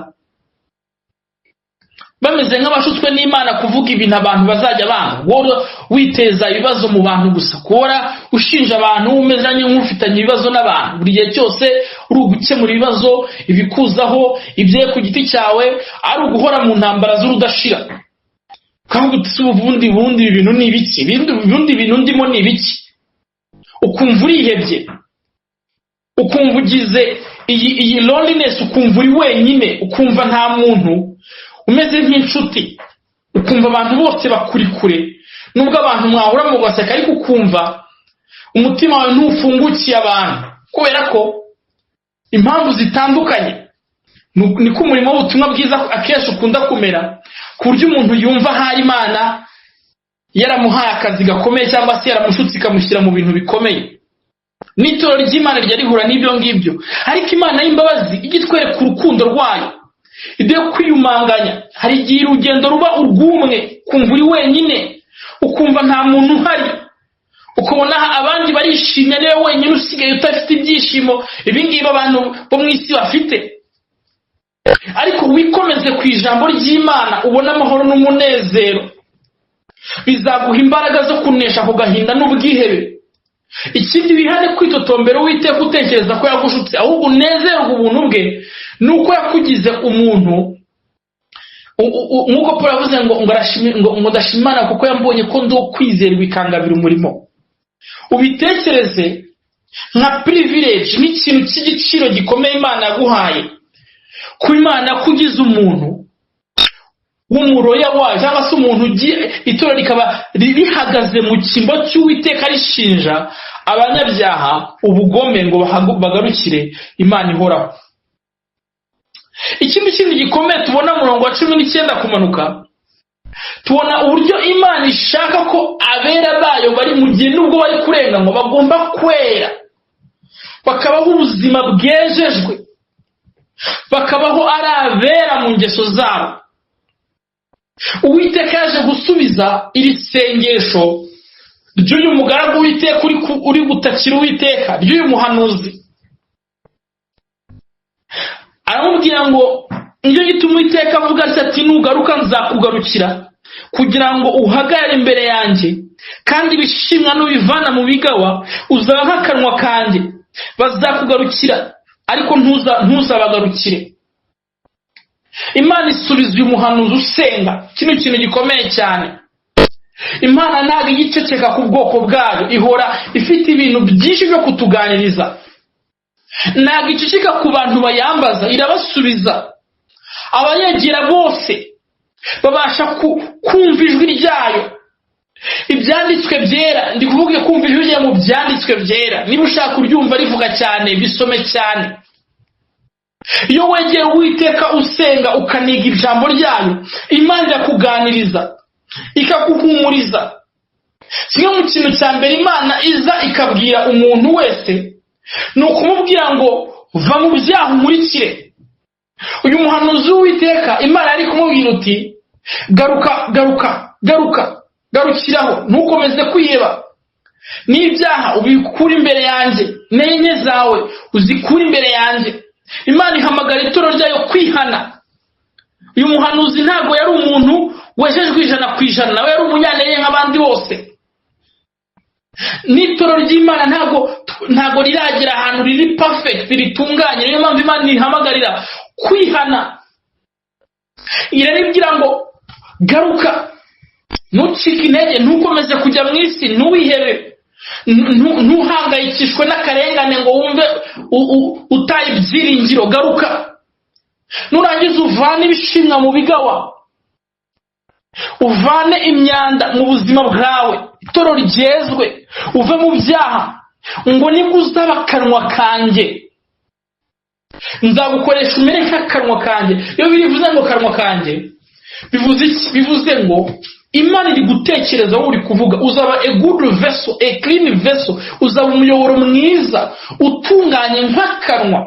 bameze nk'abashutswe n'Imana kuvuga ibintu abantu bazajya banga, guhora witeza ibibazo mu bantu gusa, guhora ushinja abantu, umeze nk'ufitanye ibibazo n'abantu buri gihe cyose, uri ugukemura ibibazo ibikuzaho ibye ku giti cyawe, ari uguhora mu ntambara z'urudashira, ukavuga uti: "Se ubundi ibi bintu ni ibiki? Ubundi ibintu ndimo ni ibiki?" Ukumva urihebye, ukumva ugize iyi loneliness, ukumva uri wenyine, ukumva nta muntu umeze nk'inshuti, ukumva abantu bose bakuri kure, nubwo abantu mwahura mugaseka, ariko ukumva umutima wawe ntufungukiye abantu kubera ko impamvu zitandukanye. Niko umurimo w'ubutumwa bwiza akenshi ukunda kumera, ku buryo umuntu yumva ahari Imana Yaramuhaye akazi gakomeye cyangwa se yaramushutse ikamushyira mu bintu bikomeye. N'itorero ry'Imana rijya rihura n'ibyo ngibyo, ariko Imana y'imbabazi ijya itwereka urukundo rwayo, ibyo kwiyumanganya. Hari igihe urugendo ruba urw'umwe, ukumva uri wenyine, ukumva nta muntu uhari, ukabona abandi barishimye, niwe wenyine usigaye udafite ibyishimo ibingibi abantu bo mu isi bafite. Ariko wikomeze ku ijambo ry'Imana, ubone amahoro n'umunezero, bizaguha imbaraga zo kunesha ako gahinda n'ubwihebe. Ikindi, wihane kwitotombera Uwiteka utekereza ko yagushutse, ahubwo unezerwe ubuntu bwe nuko yakugize umuntu. Nk'uko Paul yavuze ngo ndashima Imana kuko yambonye ko ndi kwizerwa ikangabira umurimo. Ubitekereze nka privilege, nk'ikintu cy'igiciro gikomeye Imana yaguhaye, kuba Imana yakugize umuntu w'umuroya wayo, cyangwa se umuntu ugiye itorero rikaba rihagaze mu cyimbo cy'Uwiteka, rishinja abanyabyaha ubugome ngo bagarukire Imana ihoraho. Ikindi kintu gikomeye tubona, murongo wa 19 kumanuka, tubona uburyo Imana ishaka ko abera bayo bari mu gihe, nubwo bari kurenga, ngo bagomba kwera, bakabaho ubuzima bwejejwe, bakabaho ari abera mu ngeso zabo. Uwiteka yaje gusubiza iri sengesho ry'uyu mugaragu w'Uwiteka uri gutakira Uwiteka, ry'uyu muhanuzi. Aramubwira ngo: "Nicyo gituma Uwiteka avuga ati: 'Nugaruka nzakugarukira kugira ngo uhagarare imbere yanjye, kandi ibishimwa nubivana mu bigawa uzaba nk'akanwa kanjye. Bazakugarukira, ariko ntuzabagarukire.'" Imana isubiza uyu muhanuzi usenga kino kintu gikomeye cyane. Imana ntabwo ijya iceceka ku bwoko bwayo, ihora ifite ibintu byinshi byo kutuganiriza. Ntabwo iceceka ku bantu bayambaza, irabasubiza. Abayegera bose babasha kumva ijwi ryayo. Ibyanditswe byera, ndi kuvuga kumva ijwi ryayo mu byanditswe byera. Niba ushaka kuryumva rivuga cyane, bisome cyane. Iyo wegera Uwiteka usenga, ukaniga ijambo ryayo, Imana irakuganiriza, ikaguhumuriza. Kimwe mu kintu cya mbere Imana iza ikabwira umuntu wese ni ukumubwira ngo: "Va mu byaha unkurikire." Uyu muhanuzi w'Uwiteka, Imana yari kumubwira uti: "Garuka, garuka, garuka, garukiraho, ntukomeze kwiheba n'ibyaha, ubikure imbere yanjye, n'enye zawe uzikure imbere yanjye." Imana ihamagara itorero ryayo kwihana. Uyu muhanuzi ntabwo yari umuntu wejejwe 100%, nawe yari umunyantege nk'abandi bose. N'itorero ry'Imana ntabwo riragera ahantu riri perfect, ritunganye. Niyo mpamvu Imana ihamagarira kwihana, iraribwira ngo: "Garuka, ntucike intege, ntukomeze kujya mu isi, ntuwihebe, ntuhangayikishwe n'akarengane ngo wumve utaye ibyiringiro. Garuka, nurangiza uvane ibishimwa mu bigawa, uvane imyanda mu buzima bwawe, itorero ryezwe, uve mu byaha, ngo nibwo uzaba akanwa kanjye, nzagukoresha umere nk'akanwa kanjye." Iyo bivuze ngo "kanwa kanjye", bivuze iki? Bivuze ngo Imana iri gutekereza wowe uri kuvuga, uzaba a good vessel, a clean vessel, uzaba umuyoboro mwiza utunganye nk'akanwa.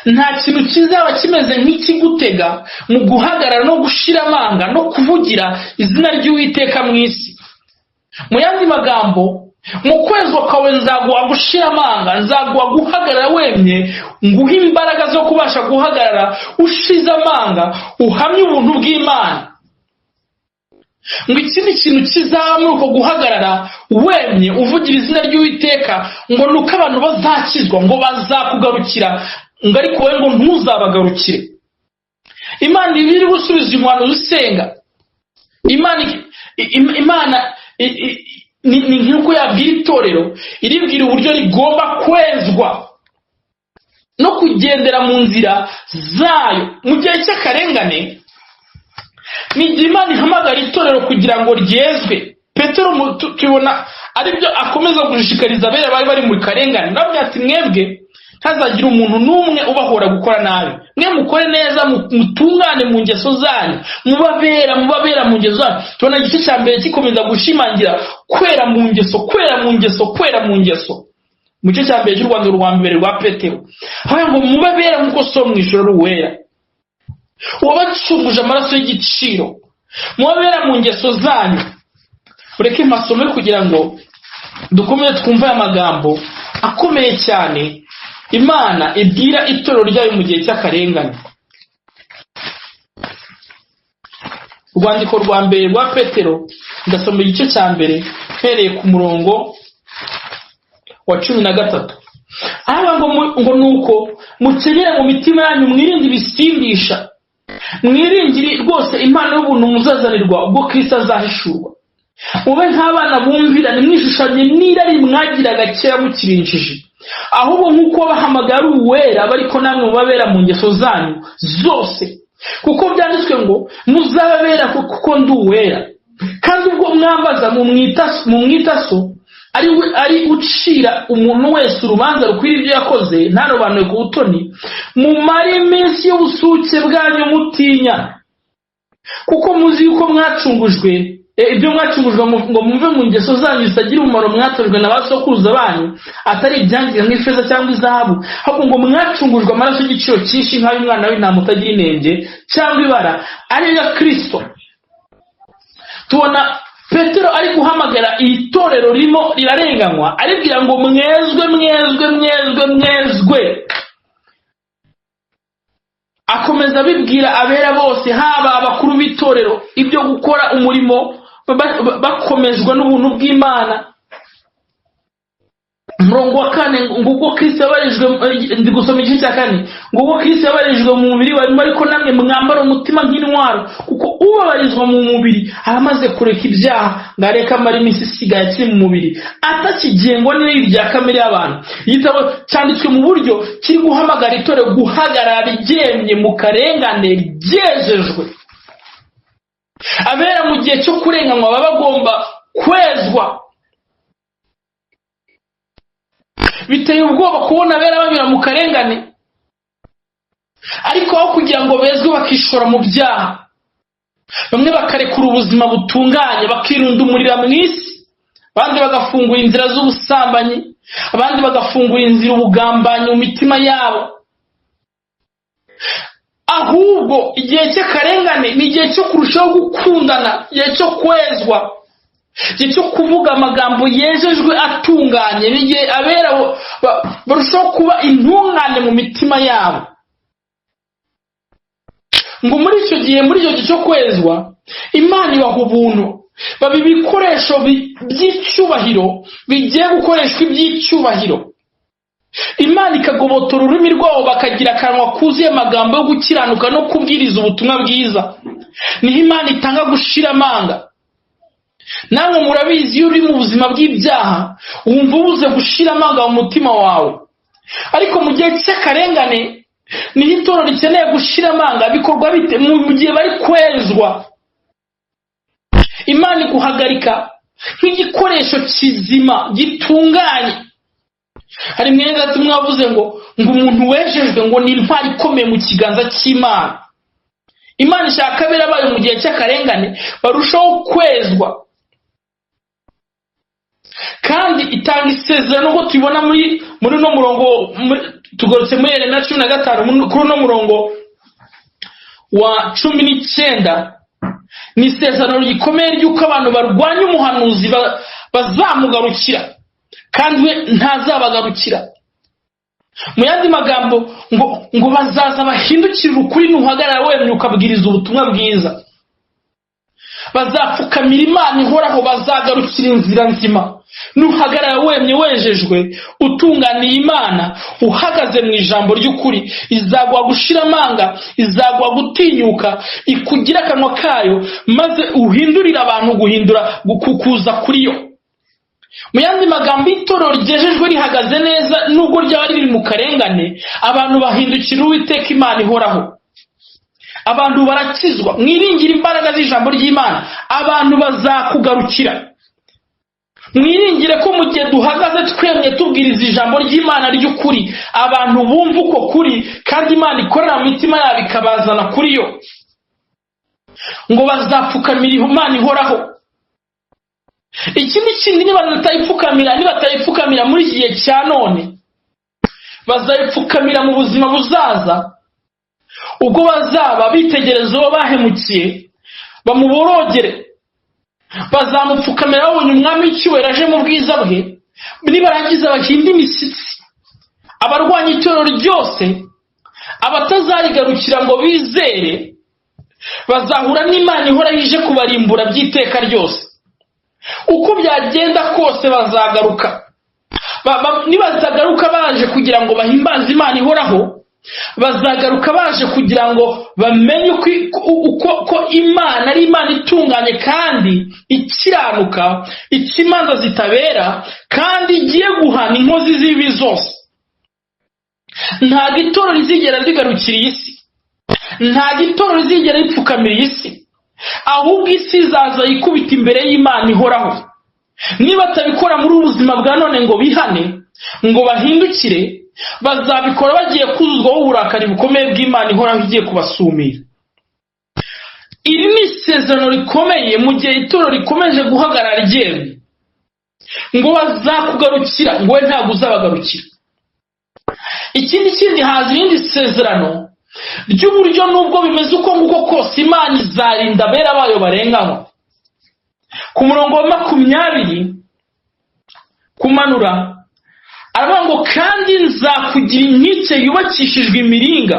Nta kintu kizaba kimeze nk'ikigutega mu guhagarara no gushira amanga no kuvugira izina ry'Uwiteka mu isi. Mu yandi magambo, mu kwezwa kwawe nzaguha gushira amanga, nzaguha guhagarara wemye, nguhe imbaraga zo kubasha guhagarara ushize amanga, uhamye ubuntu bw'Imana. Ngo ikindi kintu kizaba muri uko guhagarara wemye uvugira izina ry'Uwiteka, ngo ni uko abantu bazakizwa, ngo bazakugarukira, ngo ariko wowe ngo ntuzabagarukire. Imana iba iri gusubiza uyu muhanuzi usenga. Imana ni nk'uko yabwira itorero, iribwira uburyo rigomba kwezwa no kugendera mu nzira zayo mu gihe cy'akarengane. Ni igihe Imana ihamagara itorero kugira ngo ryezwe. Petero tubona aribyo akomeza gushishikariza abera bari bari mu karengane. Ndababwira ati: "Mwebwe Ntazagire umuntu n'umwe ubahora gukora nabi. Mwe mukore neza, mutungane mu ngeso zanyu, mubabera mu ngeso zanyu. Tubona igice cya mbere gikomeza gushimangira kwera mu ngeso, kwera mu ngeso, kwera mu ngeso. Mu gice cya mbere cy'urwandiko rwa mbere rwa Petero, aho ngo mubabera nk'uko So mu ijuru ari uwera, uwabacunguje amaraso y'igiciro. Mubabera mu ngeso zanyu. Ureke mpasome kugira ngo dukomeze twumve aya magambo akomeye cyane Imana ibwira itorero ryayo mu gihe cy'akarengane. Urwandiko rwa mbere rwa Petero, ndasoma igice cya mbere mpereye ku murongo wa 13. Aha ngo nuko mukenyere mu mitima yanyu, mwirinde ibisindisha, mwiringire rwose impano y'ubuntu muzazanirwa ubwo Kristo azahishurwa. Mube nk'abana bumvira, ntimwishushanye n'irari mwagiraga kera mukiri injiji, ahubwo nk'uko bahamagara ari uwera, ariko namwe mubabera mu ngeso zanyu zose, kuko byanditswe ngo muzababera kuko ndi uwera. Kandi ubwo mwambaza mumwita so, ari ucira umuntu wese urubanza rukwiriye ibyo yakoze, ntarobanure ku butoni, mumare iminsi y'ubusuke bwanyu mutinya, kuko muzi yuko mwacungujwe ibyo mwacungujwe ngo muve mu ngeso zanyu zitagira umumaro mwatojwe na ba sokuruza banyu, atari ibyangirika nk'ifeza cyangwa izahabu, ahubwo ngo mwacungujwe amaraso y'igiciro cyinshi nk'ay'umwana w'intama utagira inenge cyangwa ibara, ariyo ya Kristo. Tubona Petero ari guhamagara iri torero ririmo rirarenganywa, aribwira ngo mwezwe, mwezwe, mwezwe, mwezwe. Akomeza abibwira abera bose, haba abakuru b'itorero, ibyo gukora umurimo bakomejwe n'ubuntu bw'Imana. Umurongo wa 4, ngo ubwo Kristo yabarijwe, ndi gusoma igice cya 4, ngo ubwo Kristo yabarijwe mu mubiri we, ariko namwe mwambara umutima nk'intwaro, kuko ubabarizwa mu mubiri aba amaze kureka ibyaha, ngo areke amara iminsi isigaye akiri mu mubiri atakigengwa n'irari rya kamere y'abantu. Igitabo cyanditswe mu buryo kiri guhamagara itorero guhagarara ryemye mu karengane ryejejwe. Abera mu gihe cyo kurenganywa baba bagomba kwezwa. Biteye ubwoba kubona abera banyura mu karengane, ariko aho kugira ngo bezwe bakishora mu byaha, bamwe bakarekura ubuzima butunganye, bakirundumurira mu isi, abandi bagafungura inzira z'ubusambanyi, abandi bagafungura inzira ubugambanyi mu mitima yabo. Ahubwo igihe cy'akarengane ni igihe cyo kurushaho gukundana, igihe cyo kwezwa, igihe cyo kuvuga amagambo yejejwe atunganye, ni igihe abera barushaho kuba intungane mu mitima yabo. Ngo muri icyo gihe, muri icyo gihe cyo kwezwa, Imana ibaha ubuntu, baba ibikoresho by'icyubahiro bigiye gukoreshwa iby'icyubahiro. Imana ikagobotora ururimi rwabo, bakagira akanwa kuzuye amagambo yo gukiranuka no kubwiriza ubutumwa bwiza. Niho Imana itanga gushira amanga. Namwe murabizi, iyo uri mu buzima bw'ibyaha wumva ubuze gushira amanga mu mutima wawe, ariko mu gihe cy'akarengane niho itorero rikeneye gushira amanga. Bikorwa bite? Mu gihe bari kwezwa, Imana iguhagarika nk'igikoresho kizima gitunganye. Hari mwene data umwe wavuze ngo umuntu wejejwe ngo ni intwari ikomeye mu kiganza cy'Imana. Imana ishaka abera bayo mu gihe cy'akarengane barushaho kwezwa, kandi itanga isezerano nk'uko tubibona muri uno murongo. Tugarutse muri Yeremiya 15, kuri uno murongo wa 19, ni isezerano rikomeye ry'uko abantu barwanya umuhanuzi bazamugarukira, kandi we ntazabagarukira. Mu yandi magambo, ngo bazaza bahindukirire ukuri nuhagarara wemye ukabwiriza ubutumwa bwiza. Bazapfukamira Imana ihoraho, bazagarukira inzira nzima. Nuhagarara wemye, wejejwe, utunganiye Imana, uhagaze mu ijambo ry'ukuri, izaguha gushira amanga, izaguha gutinyuka, ikugira akanwa kayo, maze uhindurire abantu guhindura kuza kuri yo. Mu yandi magambo, itorero ryejejwe rihagaze neza, nubwo ryaba riri mu karengane, abantu bahindukira Uwiteka Imana ihoraho, abantu barakizwa. Mwiringire imbaraga z'ijambo ry'Imana, abantu bazakugarukira. Mwiringire ko mu gihe duhagaze twemye tubwiriza ijambo ry'Imana ry'ukuri, abantu bumva uko kuri, kandi Imana ikorera mu mitima yabo ikabazana kuri yo, ngo bazapfukamira Imana ihoraho. Ikindi kindi, niba batayipfukamira muri iki gihe cya none, bazayipfukamira mu buzima buzaza, ubwo bazaba bitegereza uwo bahemukiye bamuborogere. Bazamupfukamira babonye umwami w'icyubahiro aje mu bwiza bwe, nibarangiza bahinde imishyitsi. Abarwanya itorero ryose, abatazarigarukira ngo bizere, bazahura n'Imana ihoraho ije kubarimbura by'iteka ryose. Uko byagenda kose bazagaruka. Nibazagaruka baje kugira ngo bahimbaze Imana ihoraho, bazagaruka baje kugira ngo bamenye uko ko Imana ari Imana itunganye kandi ikiranuka, ica imanza zitabera, kandi igiye guhana inkozi z'ibibi zose. Ntabwo itorero rizigera rigarukira iyi si, ntabwo itorero rizigera ripfukamira iyi si, ahubwo isi izaza yikubita imbere y'Imana ihoraho. Niba batabikora muri ubu buzima bwa none ngo bihane, ngo bahindukire, bazabikora bagiye kuzuzwaho uburakari bukomeye bw'Imana ihoraho igiye kubasumira. Iri ni isezerano rikomeye mu gihe itorero rikomeje guhagarara ryemye, ngo bazakugarukira, ngo we ntabwo uzabagarukira. Ikindi haza irindi sezerano ry'uburyo nubwo bimeze uko nguko kose, Imana izarinda abera bayo barenganywa. Ku murongo wa 20 kumanura aravuga ngo: "Kandi nzakugira inkike yubakishijwe imiringa,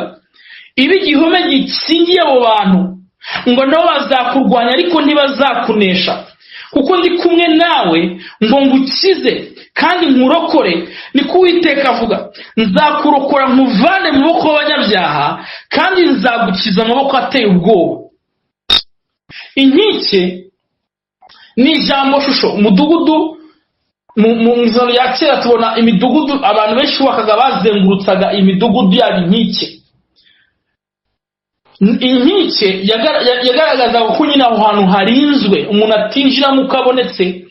ibe igihome gikingiye abo bantu, ngo nabo bazakurwanya ariko ntibazakunesha, kuko ndi kumwe nawe ngo ngukize kandi nkurokore, niko Uwiteka avuga. Nzakurokora nkuvane mu maboko y'abanyabyaha, kandi nzagukiza amaboko ateye ubwoba." Inkike ni ijambo shusho umudugudu. Mu ijoro rya kera tubona imidugudu abantu benshi bubakaga, bazengurutsaga imidugudu yabo inkike. Inkike yagaragazaga ko nyine aho hantu harinzwe, umuntu atinjiramo uko abonetse,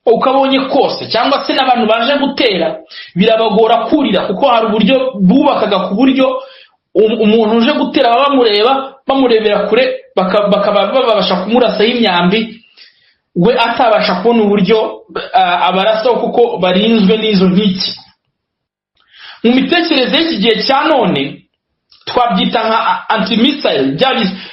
uko abonye kose, cyangwa se n'abantu baje gutera birabagora kurira, kuko hari uburyo bubakaga ku buryo umuntu uje gutera baba bamureba, bamurebera kure, bakaba babasha kumurasaho imyambi, we atabasha kubona uburyo abarasaho, kuko barinzwe n'izo nkike. Mu mitekerereze y'iki gihe cya none twabyita nka anti-missile, bya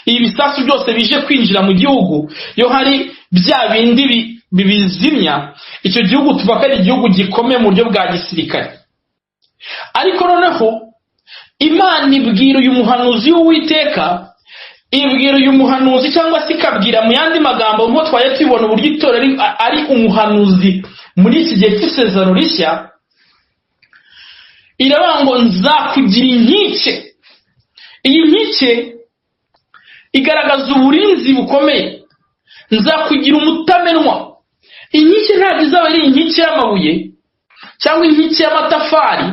ibisasu byose bije kwinjira mu gihugu, iyo hari bya bindi bibizimya, icyo gihugu tuvuga ko ari igihugu gikomeye mu buryo bwa gisirikare. Ariko noneho Imana ibwira uyu muhanuzi w'Uwiteka, ibwira uyu muhanuzi, cyangwa se ikabwira mu yandi magambo, nk'uko twajya tubibona uburyo itorero ari umuhanuzi muri iki gihe cy'isezerano rishya, iravuga ngo: "Nzakugira inkike." Iyi nkike igaragaza uburinzi bukomeye. "Nzakugira umutamenwa." Inkike ntabwo izaba ari inkike y'amabuye cyangwa inkike y'amatafari,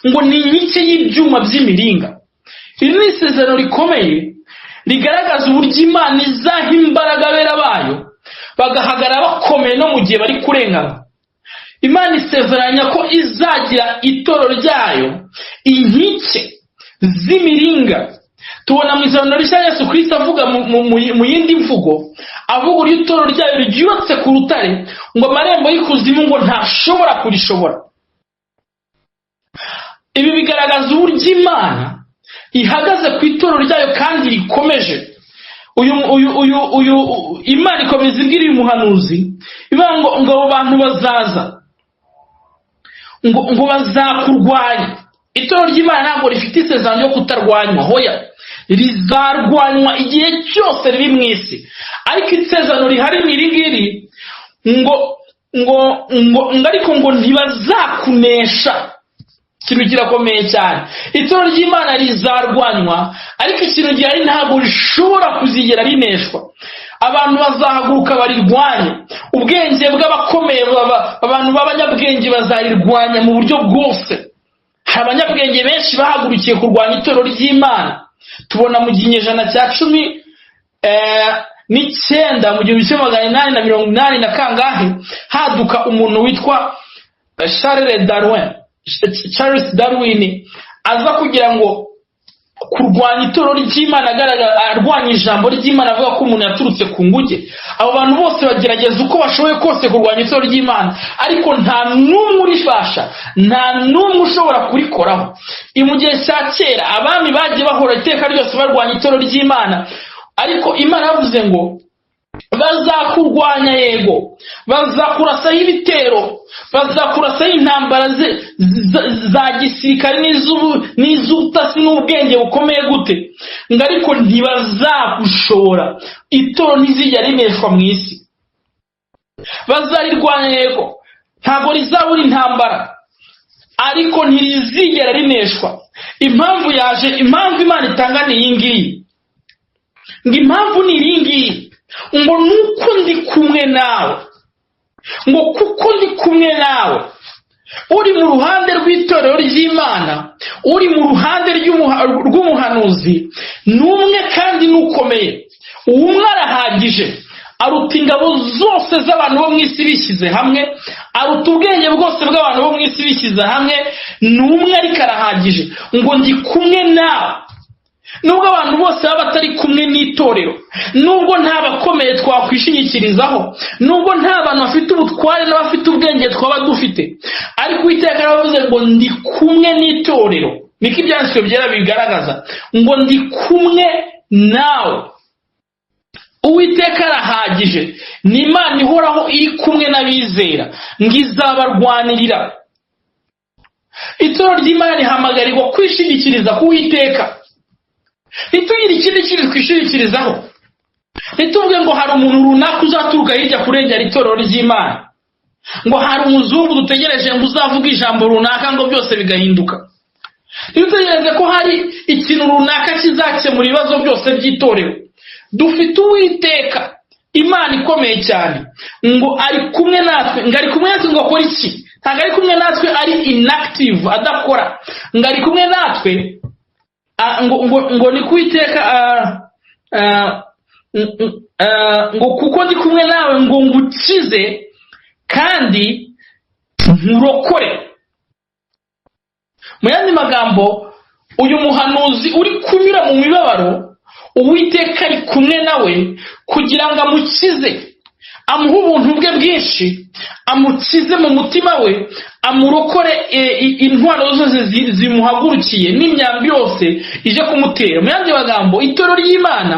ngo ni inkike y'ibyuma by'imiringa. Iri ni isezerano rikomeye rigaragaza uburyo Imana izaha imbaraga abera bayo, bagahagarara bakomeye no mu gihe bari kurenganywa. Imana isezeranya ko izagira itorero ryayo inkike z'imiringa. Tubona mu isezerano rishya Yesu Kirisito avuga mu yindi mvugo, avuga uburyo itorero ryayo ryubatse ku rutare, ngo amarembo y'ikuzimu ngo ntashobora kurishobora. Ibi bigaragaza uburyo Imana ihagaze ku itorero ryayo kandi rikomeje. Uyu Imana ikomeza ibwira uyu muhanuzi, ivuga ngo abo bantu bazaza, ngo bazakurwanya. Itorero ry'Imana ntabwo rifite isezerano ryo kutarwanywa, hoya, rizarwanywa igihe cyose riri mu isi. Ariko isezerano rihari ni iri ngiri, ngo ariko ngo ntibazakunesha. Ikintu kirakomeye cyane. Itorero ry'Imana rizarwanywa, ariko ikintu gihari, ntabwo rishobora kuzigera rineshwa. Abantu bazahaguruka barirwanye, ubwenge bw'abakomeye, abantu b'abanyabwenge bazarirwanya mu buryo bwose. Hari abanyabwenge benshi bahagurukiye kurwanya itorero ry'Imana. Tubona mu kinyejana cya 19, mu 1880 na kangahe, haduka umuntu witwa Charles Darwin, Charles Darwin aza kugira ngo kurwanya itorero ry'Imana, agaragara arwanya ijambo ry'Imana, avuga ko umuntu yaturutse ku nguge. Abo bantu bose bagerageza uko bashoboye kose kurwanya itorero ry'Imana, ariko nta n'umwe urifasha, nta n'umwe ushobora kurikoraho. Mu gihe cya kera abami bagiye bahora iteka ryose barwanya itorero ry'Imana, ariko Imana yavuze ngo bazakurwanya, yego, bazakurasaho ibitero, bazakurasaho intambara za gisirikare n'iz'ubutasi n'ubwenge bukomeye gute, ngo ariko ntibazagushobora. Itorero ntizijya rineshwa mu isi. Bazarirwanya, yego, ntabwo rizabura intambara, ariko ntirizigera rineshwa. Impamvu yaje, impamvu Imana itanga ni iyi ngiyi, ngo impamvu ni iyi ngiyi, ngo nuko ndi kumwe nawe, ngo kuko ndi kumwe nawe. Uri mu ruhande rw'itorero ry'Imana, uri mu ruhande rw'umuhanuzi, ni umwe kandi n'ukomeye. Umwe arahagije, aruta ingabo zose z'abantu bo mu isi bishyize hamwe, aruta ubwenge bwose bw'abantu bo mu isi bishyize hamwe. Ni umwe ariko arahagije. Ngo ndi kumwe nawe. Nubwo abantu bose baba batari kumwe n'itorero, nubwo nta bakomeye twakwishingikirizaho, nubwo nta bantu bafite ubutware n'abafite ubwenge twaba dufite, ariko Uwiteka yaravuze ngo ndi kumwe n'itorero. Niko Ibyanditswe Byera bigaragaza, ngo ndi kumwe nawe. Uwiteka arahagije, ni Imana ihoraho iri kumwe n'abizera, ngo izabarwanirira. Itorero ry'Imana rihamagarirwa kwishingikiriza ku Uwiteka, ntitugire ikindi kintu twishingikirizaho. Ntituvuge ngo hari umuntu runaka uzaturuka hirya kurengera itorero ry'Imana, ngo hari umuzungu dutegereje ngo uzavuge ijambo runaka ngo byose bigahinduka. Ntitutegereze ko hari ikintu runaka kizakemura ibibazo byose by'itorero. Dufite Uwiteka Imana ikomeye cyane, ngo ari kumwe natwe. Ngo ari kumwe natwe ngo akore iki? Ntabwo ari kumwe natwe ari inactive, adakora. Ngo ari kumwe natwe ngo ni kuwiteka, ngo kuko ndi kumwe nawe ngo ngukize kandi nkurokore. Mu yandi magambo, uyu muhanuzi uri kunyura mu mibabaro, Uwiteka ari kumwe nawe kugira ngo amukize, amuhe ubuntu bwe bwinshi, amukize mu mutima we, amurokore intwaro zose zimuhagurukiye n'imyambi yose ije kumutera. Mu yandi magambo, itorero ry'Imana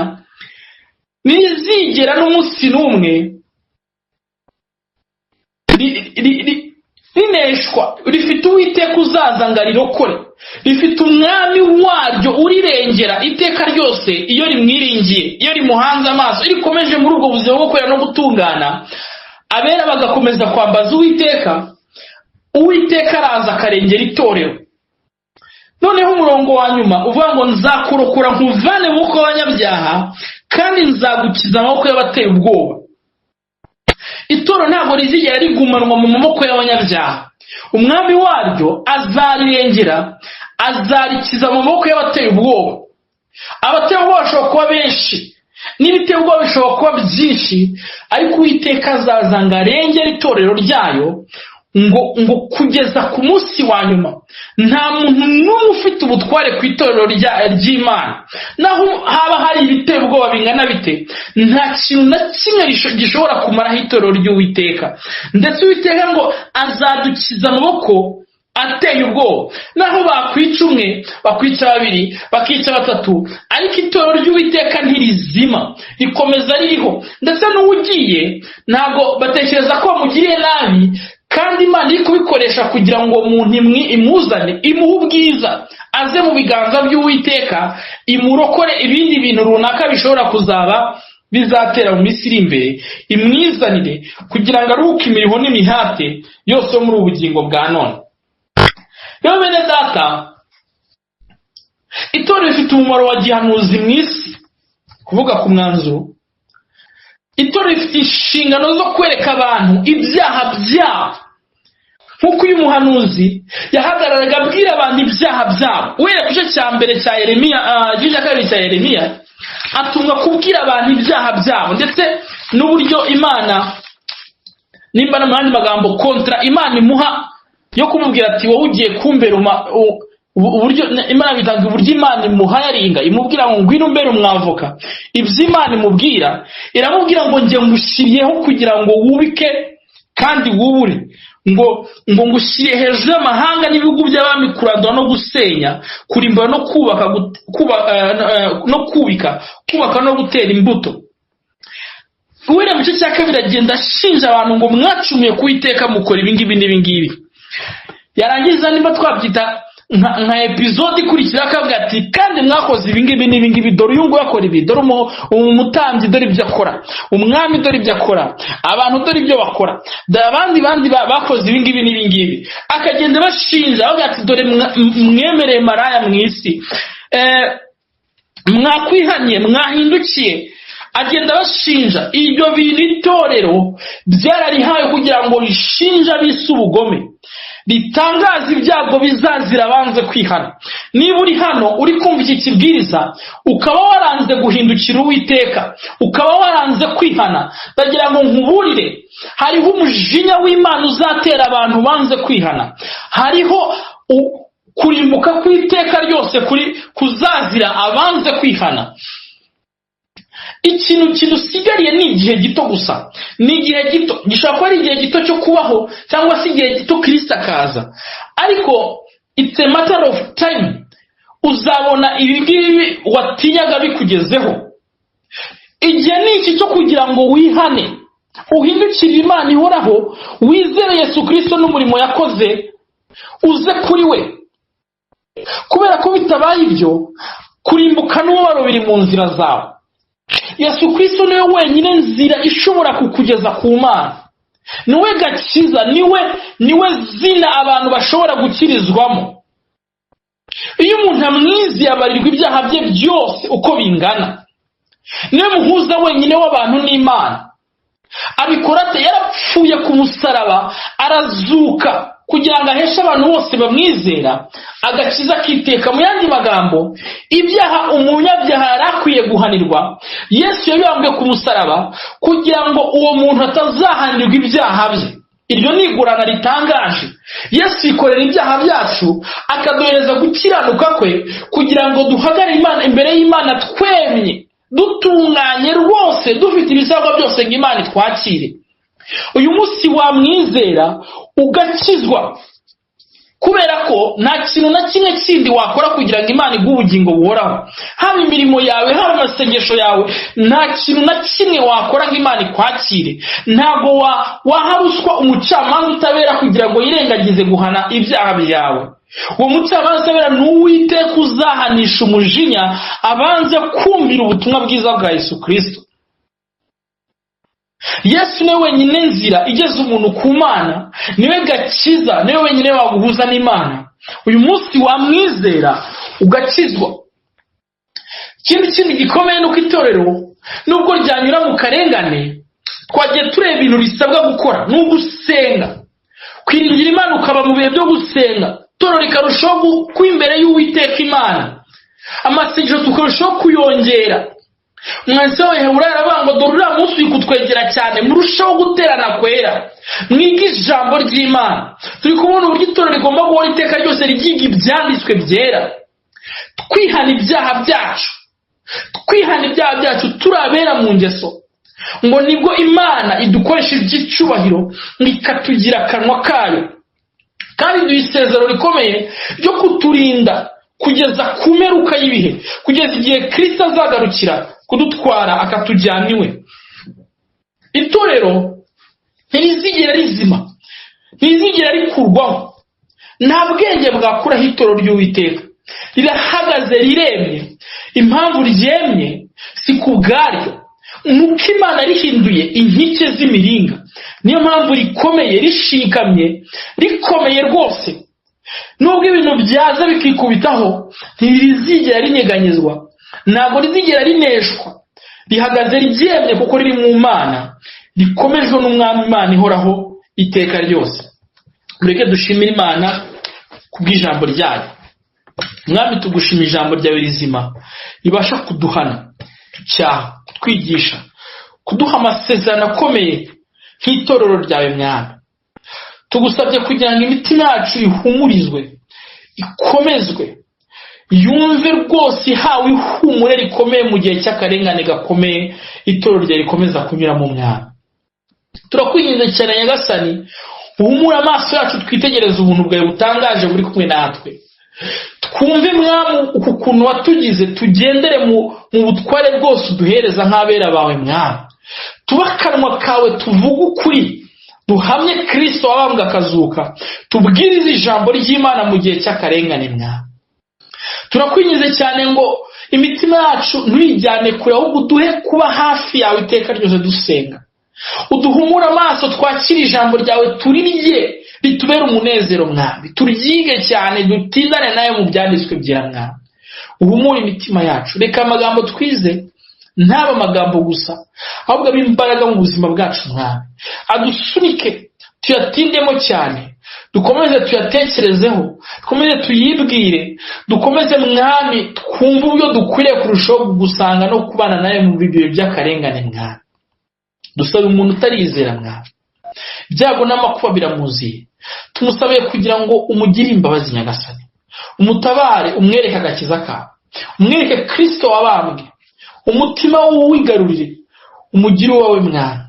ntirizigera n'umunsi n'umwe rineshwa. Rifite Uwiteka uzaza ngo arirokore, rifite umwami waryo urirengera iteka ryose iyo rimwiringiye, iyo rimuhanze amaso, iyo rikomeje muri ubwo buzima bwo kwera no gutungana, abera bagakomeza kwambaza Uwiteka. Uwiteka araza akarengera itorero. Noneho umurongo wa nyuma uvuga ngo nzakurokora nkuvane mu maboko y'abanyabyaha, kandi nzagukiza amaboko y'abateye ubwoba. Itorero ntabwo rizigera rigumanwa mu maboko y'abanyabyaha. Umwami waryo azarirengera, azarikiza mu maboko y'abateye ubwoba. Abateye ubwoba bashobora kuba benshi, n'ibiteye ubwoba bishobora kuba byinshi, ariko Uwiteka azaza ngo arengere itorero ryayo, ngo kugeza ku munsi wa nyuma. Nta muntu n'umwe ufite ubutware ku itorero ry'Imana. Naho haba hari ibiteye ubwoba bingana bite, nta kintu na kimwe gishobora kumaraho itorero ry'Uwiteka. Ndetse Uwiteka ngo azadukiza amaboko ateye ubwoba. Naho bakwica umwe, bakwica babiri, bakica batatu, ariko itorero ry'Uwiteka ntirizima, rikomeza ririho. Ndetse n'uwugiye ntabwo batekereza ko bamugiriye nabi, kandi Imana iri kubikoresha kugira ngo umuntu imuzane, imuhe ubwiza, aze mu biganza by'Uwiteka, imurokore ibindi bintu runaka bishobora kuzaba bizatera mu minsi iri imbere, imwizanire kugira ngo aruhuke imiriho n'imihate yose yo muri ubu bugingo bwa none. Rero bene data, itorero rifite umumaro wa gihanuzi mu isi. Kuvuga ku mwanzuro, itorero rifite inshingano zo kwereka abantu ibyaha byabo, nk'uko uyu muhanuzi yahagararaga abwira abantu ibyaha byabo. Uhereye ku gice cya mbere cya Yeremiya, igice cya kabiri cya Yeremiya, atumwa kubwira abantu ibyaha byabo, ndetse n'uburyo Imana, nimba no mu yandi magambo contrat Imana imuha. yo kumubwira ati wowe ugiye kumbera uburyo Imana bitanga, uburyo Imana imuhayaringa, imubwira ngo ngwino umbere umwavoka. Ibyo Imana imubwira, iramubwira ngo njye ngushyiriyeho kugira ngo wubike kandi wubure, ngo ngushyiriye hejuru y'amahanga n'ibihugu by'abami, kurandura no gusenya, kurimbura no kubaka, no kubika, kubaka no gutera imbuto. Uhereye mu gice cya 2 agenda ashinja abantu ngo mwacumuye ku Uwiteka, mukora ibingibi n'ibingibi. Yarangiza, nimba twabyita nka episode ikurikira, akavuga ati kandi mwakoze ibingibi n'ibingibi, dore uyu nguyu akora ibi, dore umutambyi dore ibyo akora, umwami dore ibyo akora, abantu dore ibyo bakora, dore abandi bandi bakoze ibingibi n'ibingibi. Akagenda bashinja, avuga ati dore mwemereye maraya mu isi, mwakwihanye, mwahindukiye. Agenda bashinja ibyo bintu. Itorero byararihawe kugira ngo rishinje ab'isi ubugome, ritangaza ibyago bizazira abanze kwihana. Niba uri hano uri kumva iki kibwiriza, ukaba waranze guhindukira Uwiteka, ukaba waranze kwihana, ndagira ngo nkuburire: hariho umujinya w'Imana uzatera abantu banze kwihana. Hariho kurimbuka kw'iteka ryose kuri kuzazira abanze kwihana. Ikintu kidusigariye ni igihe gito gusa, ni igihe gito. Gishobora kuba ari igihe gito cyo kubaho, cyangwa se igihe gito Kirisita akaza, ariko it's a matter of time. Uzabona ibi ngibi watinyaga bikugezeho. Igihe ni iki cyo kugira ngo wihane, uhindukire Imana ihoraho, wizere Yesu Kirisito n'umurimo yakoze, uze kuri we, kubera ko bitabaye ibyo, kurimbuka n'umubabaro biri mu nzira zawe. Yesu Kirisito niwe wenyine nzira ishobora kukugeza ku Mana, niwe gakiza, niwe zina abantu bashobora gukirizwamo. Iyo umuntu amwiziye, abarirwa ibyaha bye byose uko bingana. Niwe muhuza wenyine w'abantu n'Imana. Abikora ate? Yarapfuye ku musaraba, arazuka, kugira ngo aheshe abantu bose bamwizera agakiza kiteka. Mu yandi magambo, ibyaha umunyabyaha yari akwiye guhanirwa, Yesu yabibambwe ku musaraba kugira ngo uwo muntu atazahanirwa ibyaha bye. Iryo ni igurana ritangaje. Yesu yikorera ibyaha byacu, akaduhereza gukiranuka kwe, kugira ngo duhagarare Imana imbere y'Imana twemye, dutunganye rwose, dufite ibisabwa byose ngo Imana itwakire. Uyu munsi wamwizera ugakizwa, kubera ko nta kintu na kimwe kindi wakora kugira ngo Imana iguhe ubugingo buhoraho. Haba imirimo yawe, haba amasengesho yawe, nta kintu na kimwe wakora ngo Imana ikwakire. Ntabwo waha ruswa umucamanza utabera kugira ngo yirengagize guhana ibyaha byawe. Uwo mucamanza utabera ni Uwiteka uzahanisha umujinya abanze kumvira ubutumwa bwiza bwa Yesu Kirisito. Yesu niwe wenyine nzira igeza umuntu ku Mana, niwe gakiza, niwe wenyine waguhuza n'Imana. Uyu munsi wamwizera ugakizwa. Ikindi kintu gikomeye ni uko itorero, nubwo ryanyura mu karengane, twagiye tureba ibintu risabwa gukora, ni ugusenga, kwiringira Imana, ukaba mu bihe byo gusenga, itorero rikarushaho kuba imbere y'Uwiteka Imana, amasengesho tukarushaho kuyongera. Umwanditsi w'Abaheburayo aravuga ngo dore uriya munsi uri kutwegera cyane, murushaho guterana kwera, mwige ijambo ry'Imana. Turi kubona uburyo itorero rigomba guhora iteka ryose ryiga ibyanditswe byera, twihana ibyaha byacu, twihana ibyaha byacu, turabera mu ngeso, ngo nibwo Imana idukoresha iby'icyubahiro, ngo ikatugira akanwa kayo, kandi duha isezerano rikomeye ryo kuturinda kugeza ku mperuka y'ibihe, kugeza igihe Kirisito azagarukira kudutwara akatujyana iwe. Itorero ntirizigera rizima, ntirizigera rikurwaho. Nta bwenge bwakuraho itorero ry'Uwiteka. Rirahagaze, riremye. Impamvu ryemye si ku bwaryo, nuko Imana rihinduye inkike z'imiringa. Niyo mpamvu rikomeye, rishikamye, rikomeye rwose. Nubwo ibintu byaza bikikubitaho, ntirizigera rinyeganyezwa, ntabwo rizigera rineshwa. Rihagaze ryemye kuko riri mu Mana, rikomejwe n'Umwami Imana ihoraho iteka ryose. Mureke dushimire Imana kubw'ijambo ryayo. Mwami, tugushima ijambo ryawe rizima, ribasha kuduhana, icyaha, kutwigisha, kuduha amasezerano akomeye nk'itorero ryawe. Mwami. Tugusabye kugira ngo imitima yacu ihumurizwe, ikomezwe, yumve rwose ihawe ihumure rikomeye mu gihe cy'akarengane gakomeye itorero ryawe rikomeza kunyuramo, Mwami. Turakwinginze cyane, Nyagasani, uhumure amaso yacu, twitegereze ubuntu bwawe butangaje buri kumwe natwe. Twumve, Mwami, uku kuntu watugize, tugendere mu butware bwose uduhereza nk'abera bawe, Mwami. Tube akanwa kawe, tuvuge ukuri, duhamye Kirisito wabambwe akazuka, tubwirize ijambo ry'Imana mu gihe cy'akarengane, Mwami. Turakwinginze cyane ngo imitima yacu ntuyijyane kure, ahubwo uduhe kuba hafi yawe iteka ryose dusenga. Uduhumure amaso, twakire ijambo ryawe, turirye, ritubere umunezero, Mwami. Turyige cyane, dutindane nayo mu byanditswe byera, Mwami. Uhumure imitima yacu. Reka amagambo twize ntaba amagambo gusa, ahubwo abe imbaraga mu buzima bwacu, Mwami. Adusunike tuyatindemo cyane, dukomeze tuyatekerezeho, dukomeze tuyibwire, dukomeze, Mwami, twumve uburyo dukwiriye kurushaho gusanga no kubana nawe mu bihe by'akarengane, Mwami. Dusaba umuntu utarizera, Mwami, ibyago n'amakuba biramuziye. Tumusabiye kugira ngo umugire imbabazi, Nyagasani, umutabare, umwereke agakiza kawe, umwereke Kirisito wabambwe, umutima wigarurire, umugire uwawe, Mwami.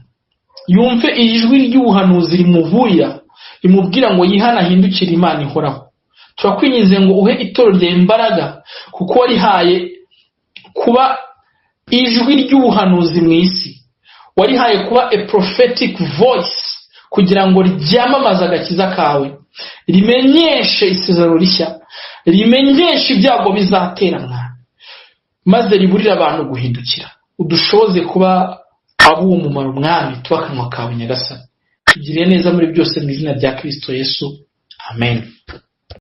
Yumve ijwi ry'ubuhanuzi rimuburira, rimubwira ngo yihane, ahindukire Imana ihoraho. Turakwinginze ngo uhe itorero ryawe imbaraga, kuko warihaye kuba ijwi ry'ubuhanuzi mu isi, warihaye kuba a prophetic voice, kugira ngo ryamamaze agakiza kawe, rimenyeshe isezerano rishya, rimenyeshe ibyago bizatera, Mwana, maze riburire abantu guhindukira. Udushoboze kuba ab'uwo mumaro, Mwami, tuba akanwa kawe, Nyagasani. Tugiriye neza muri byose, mu izina rya Kirisito Yesu, amen.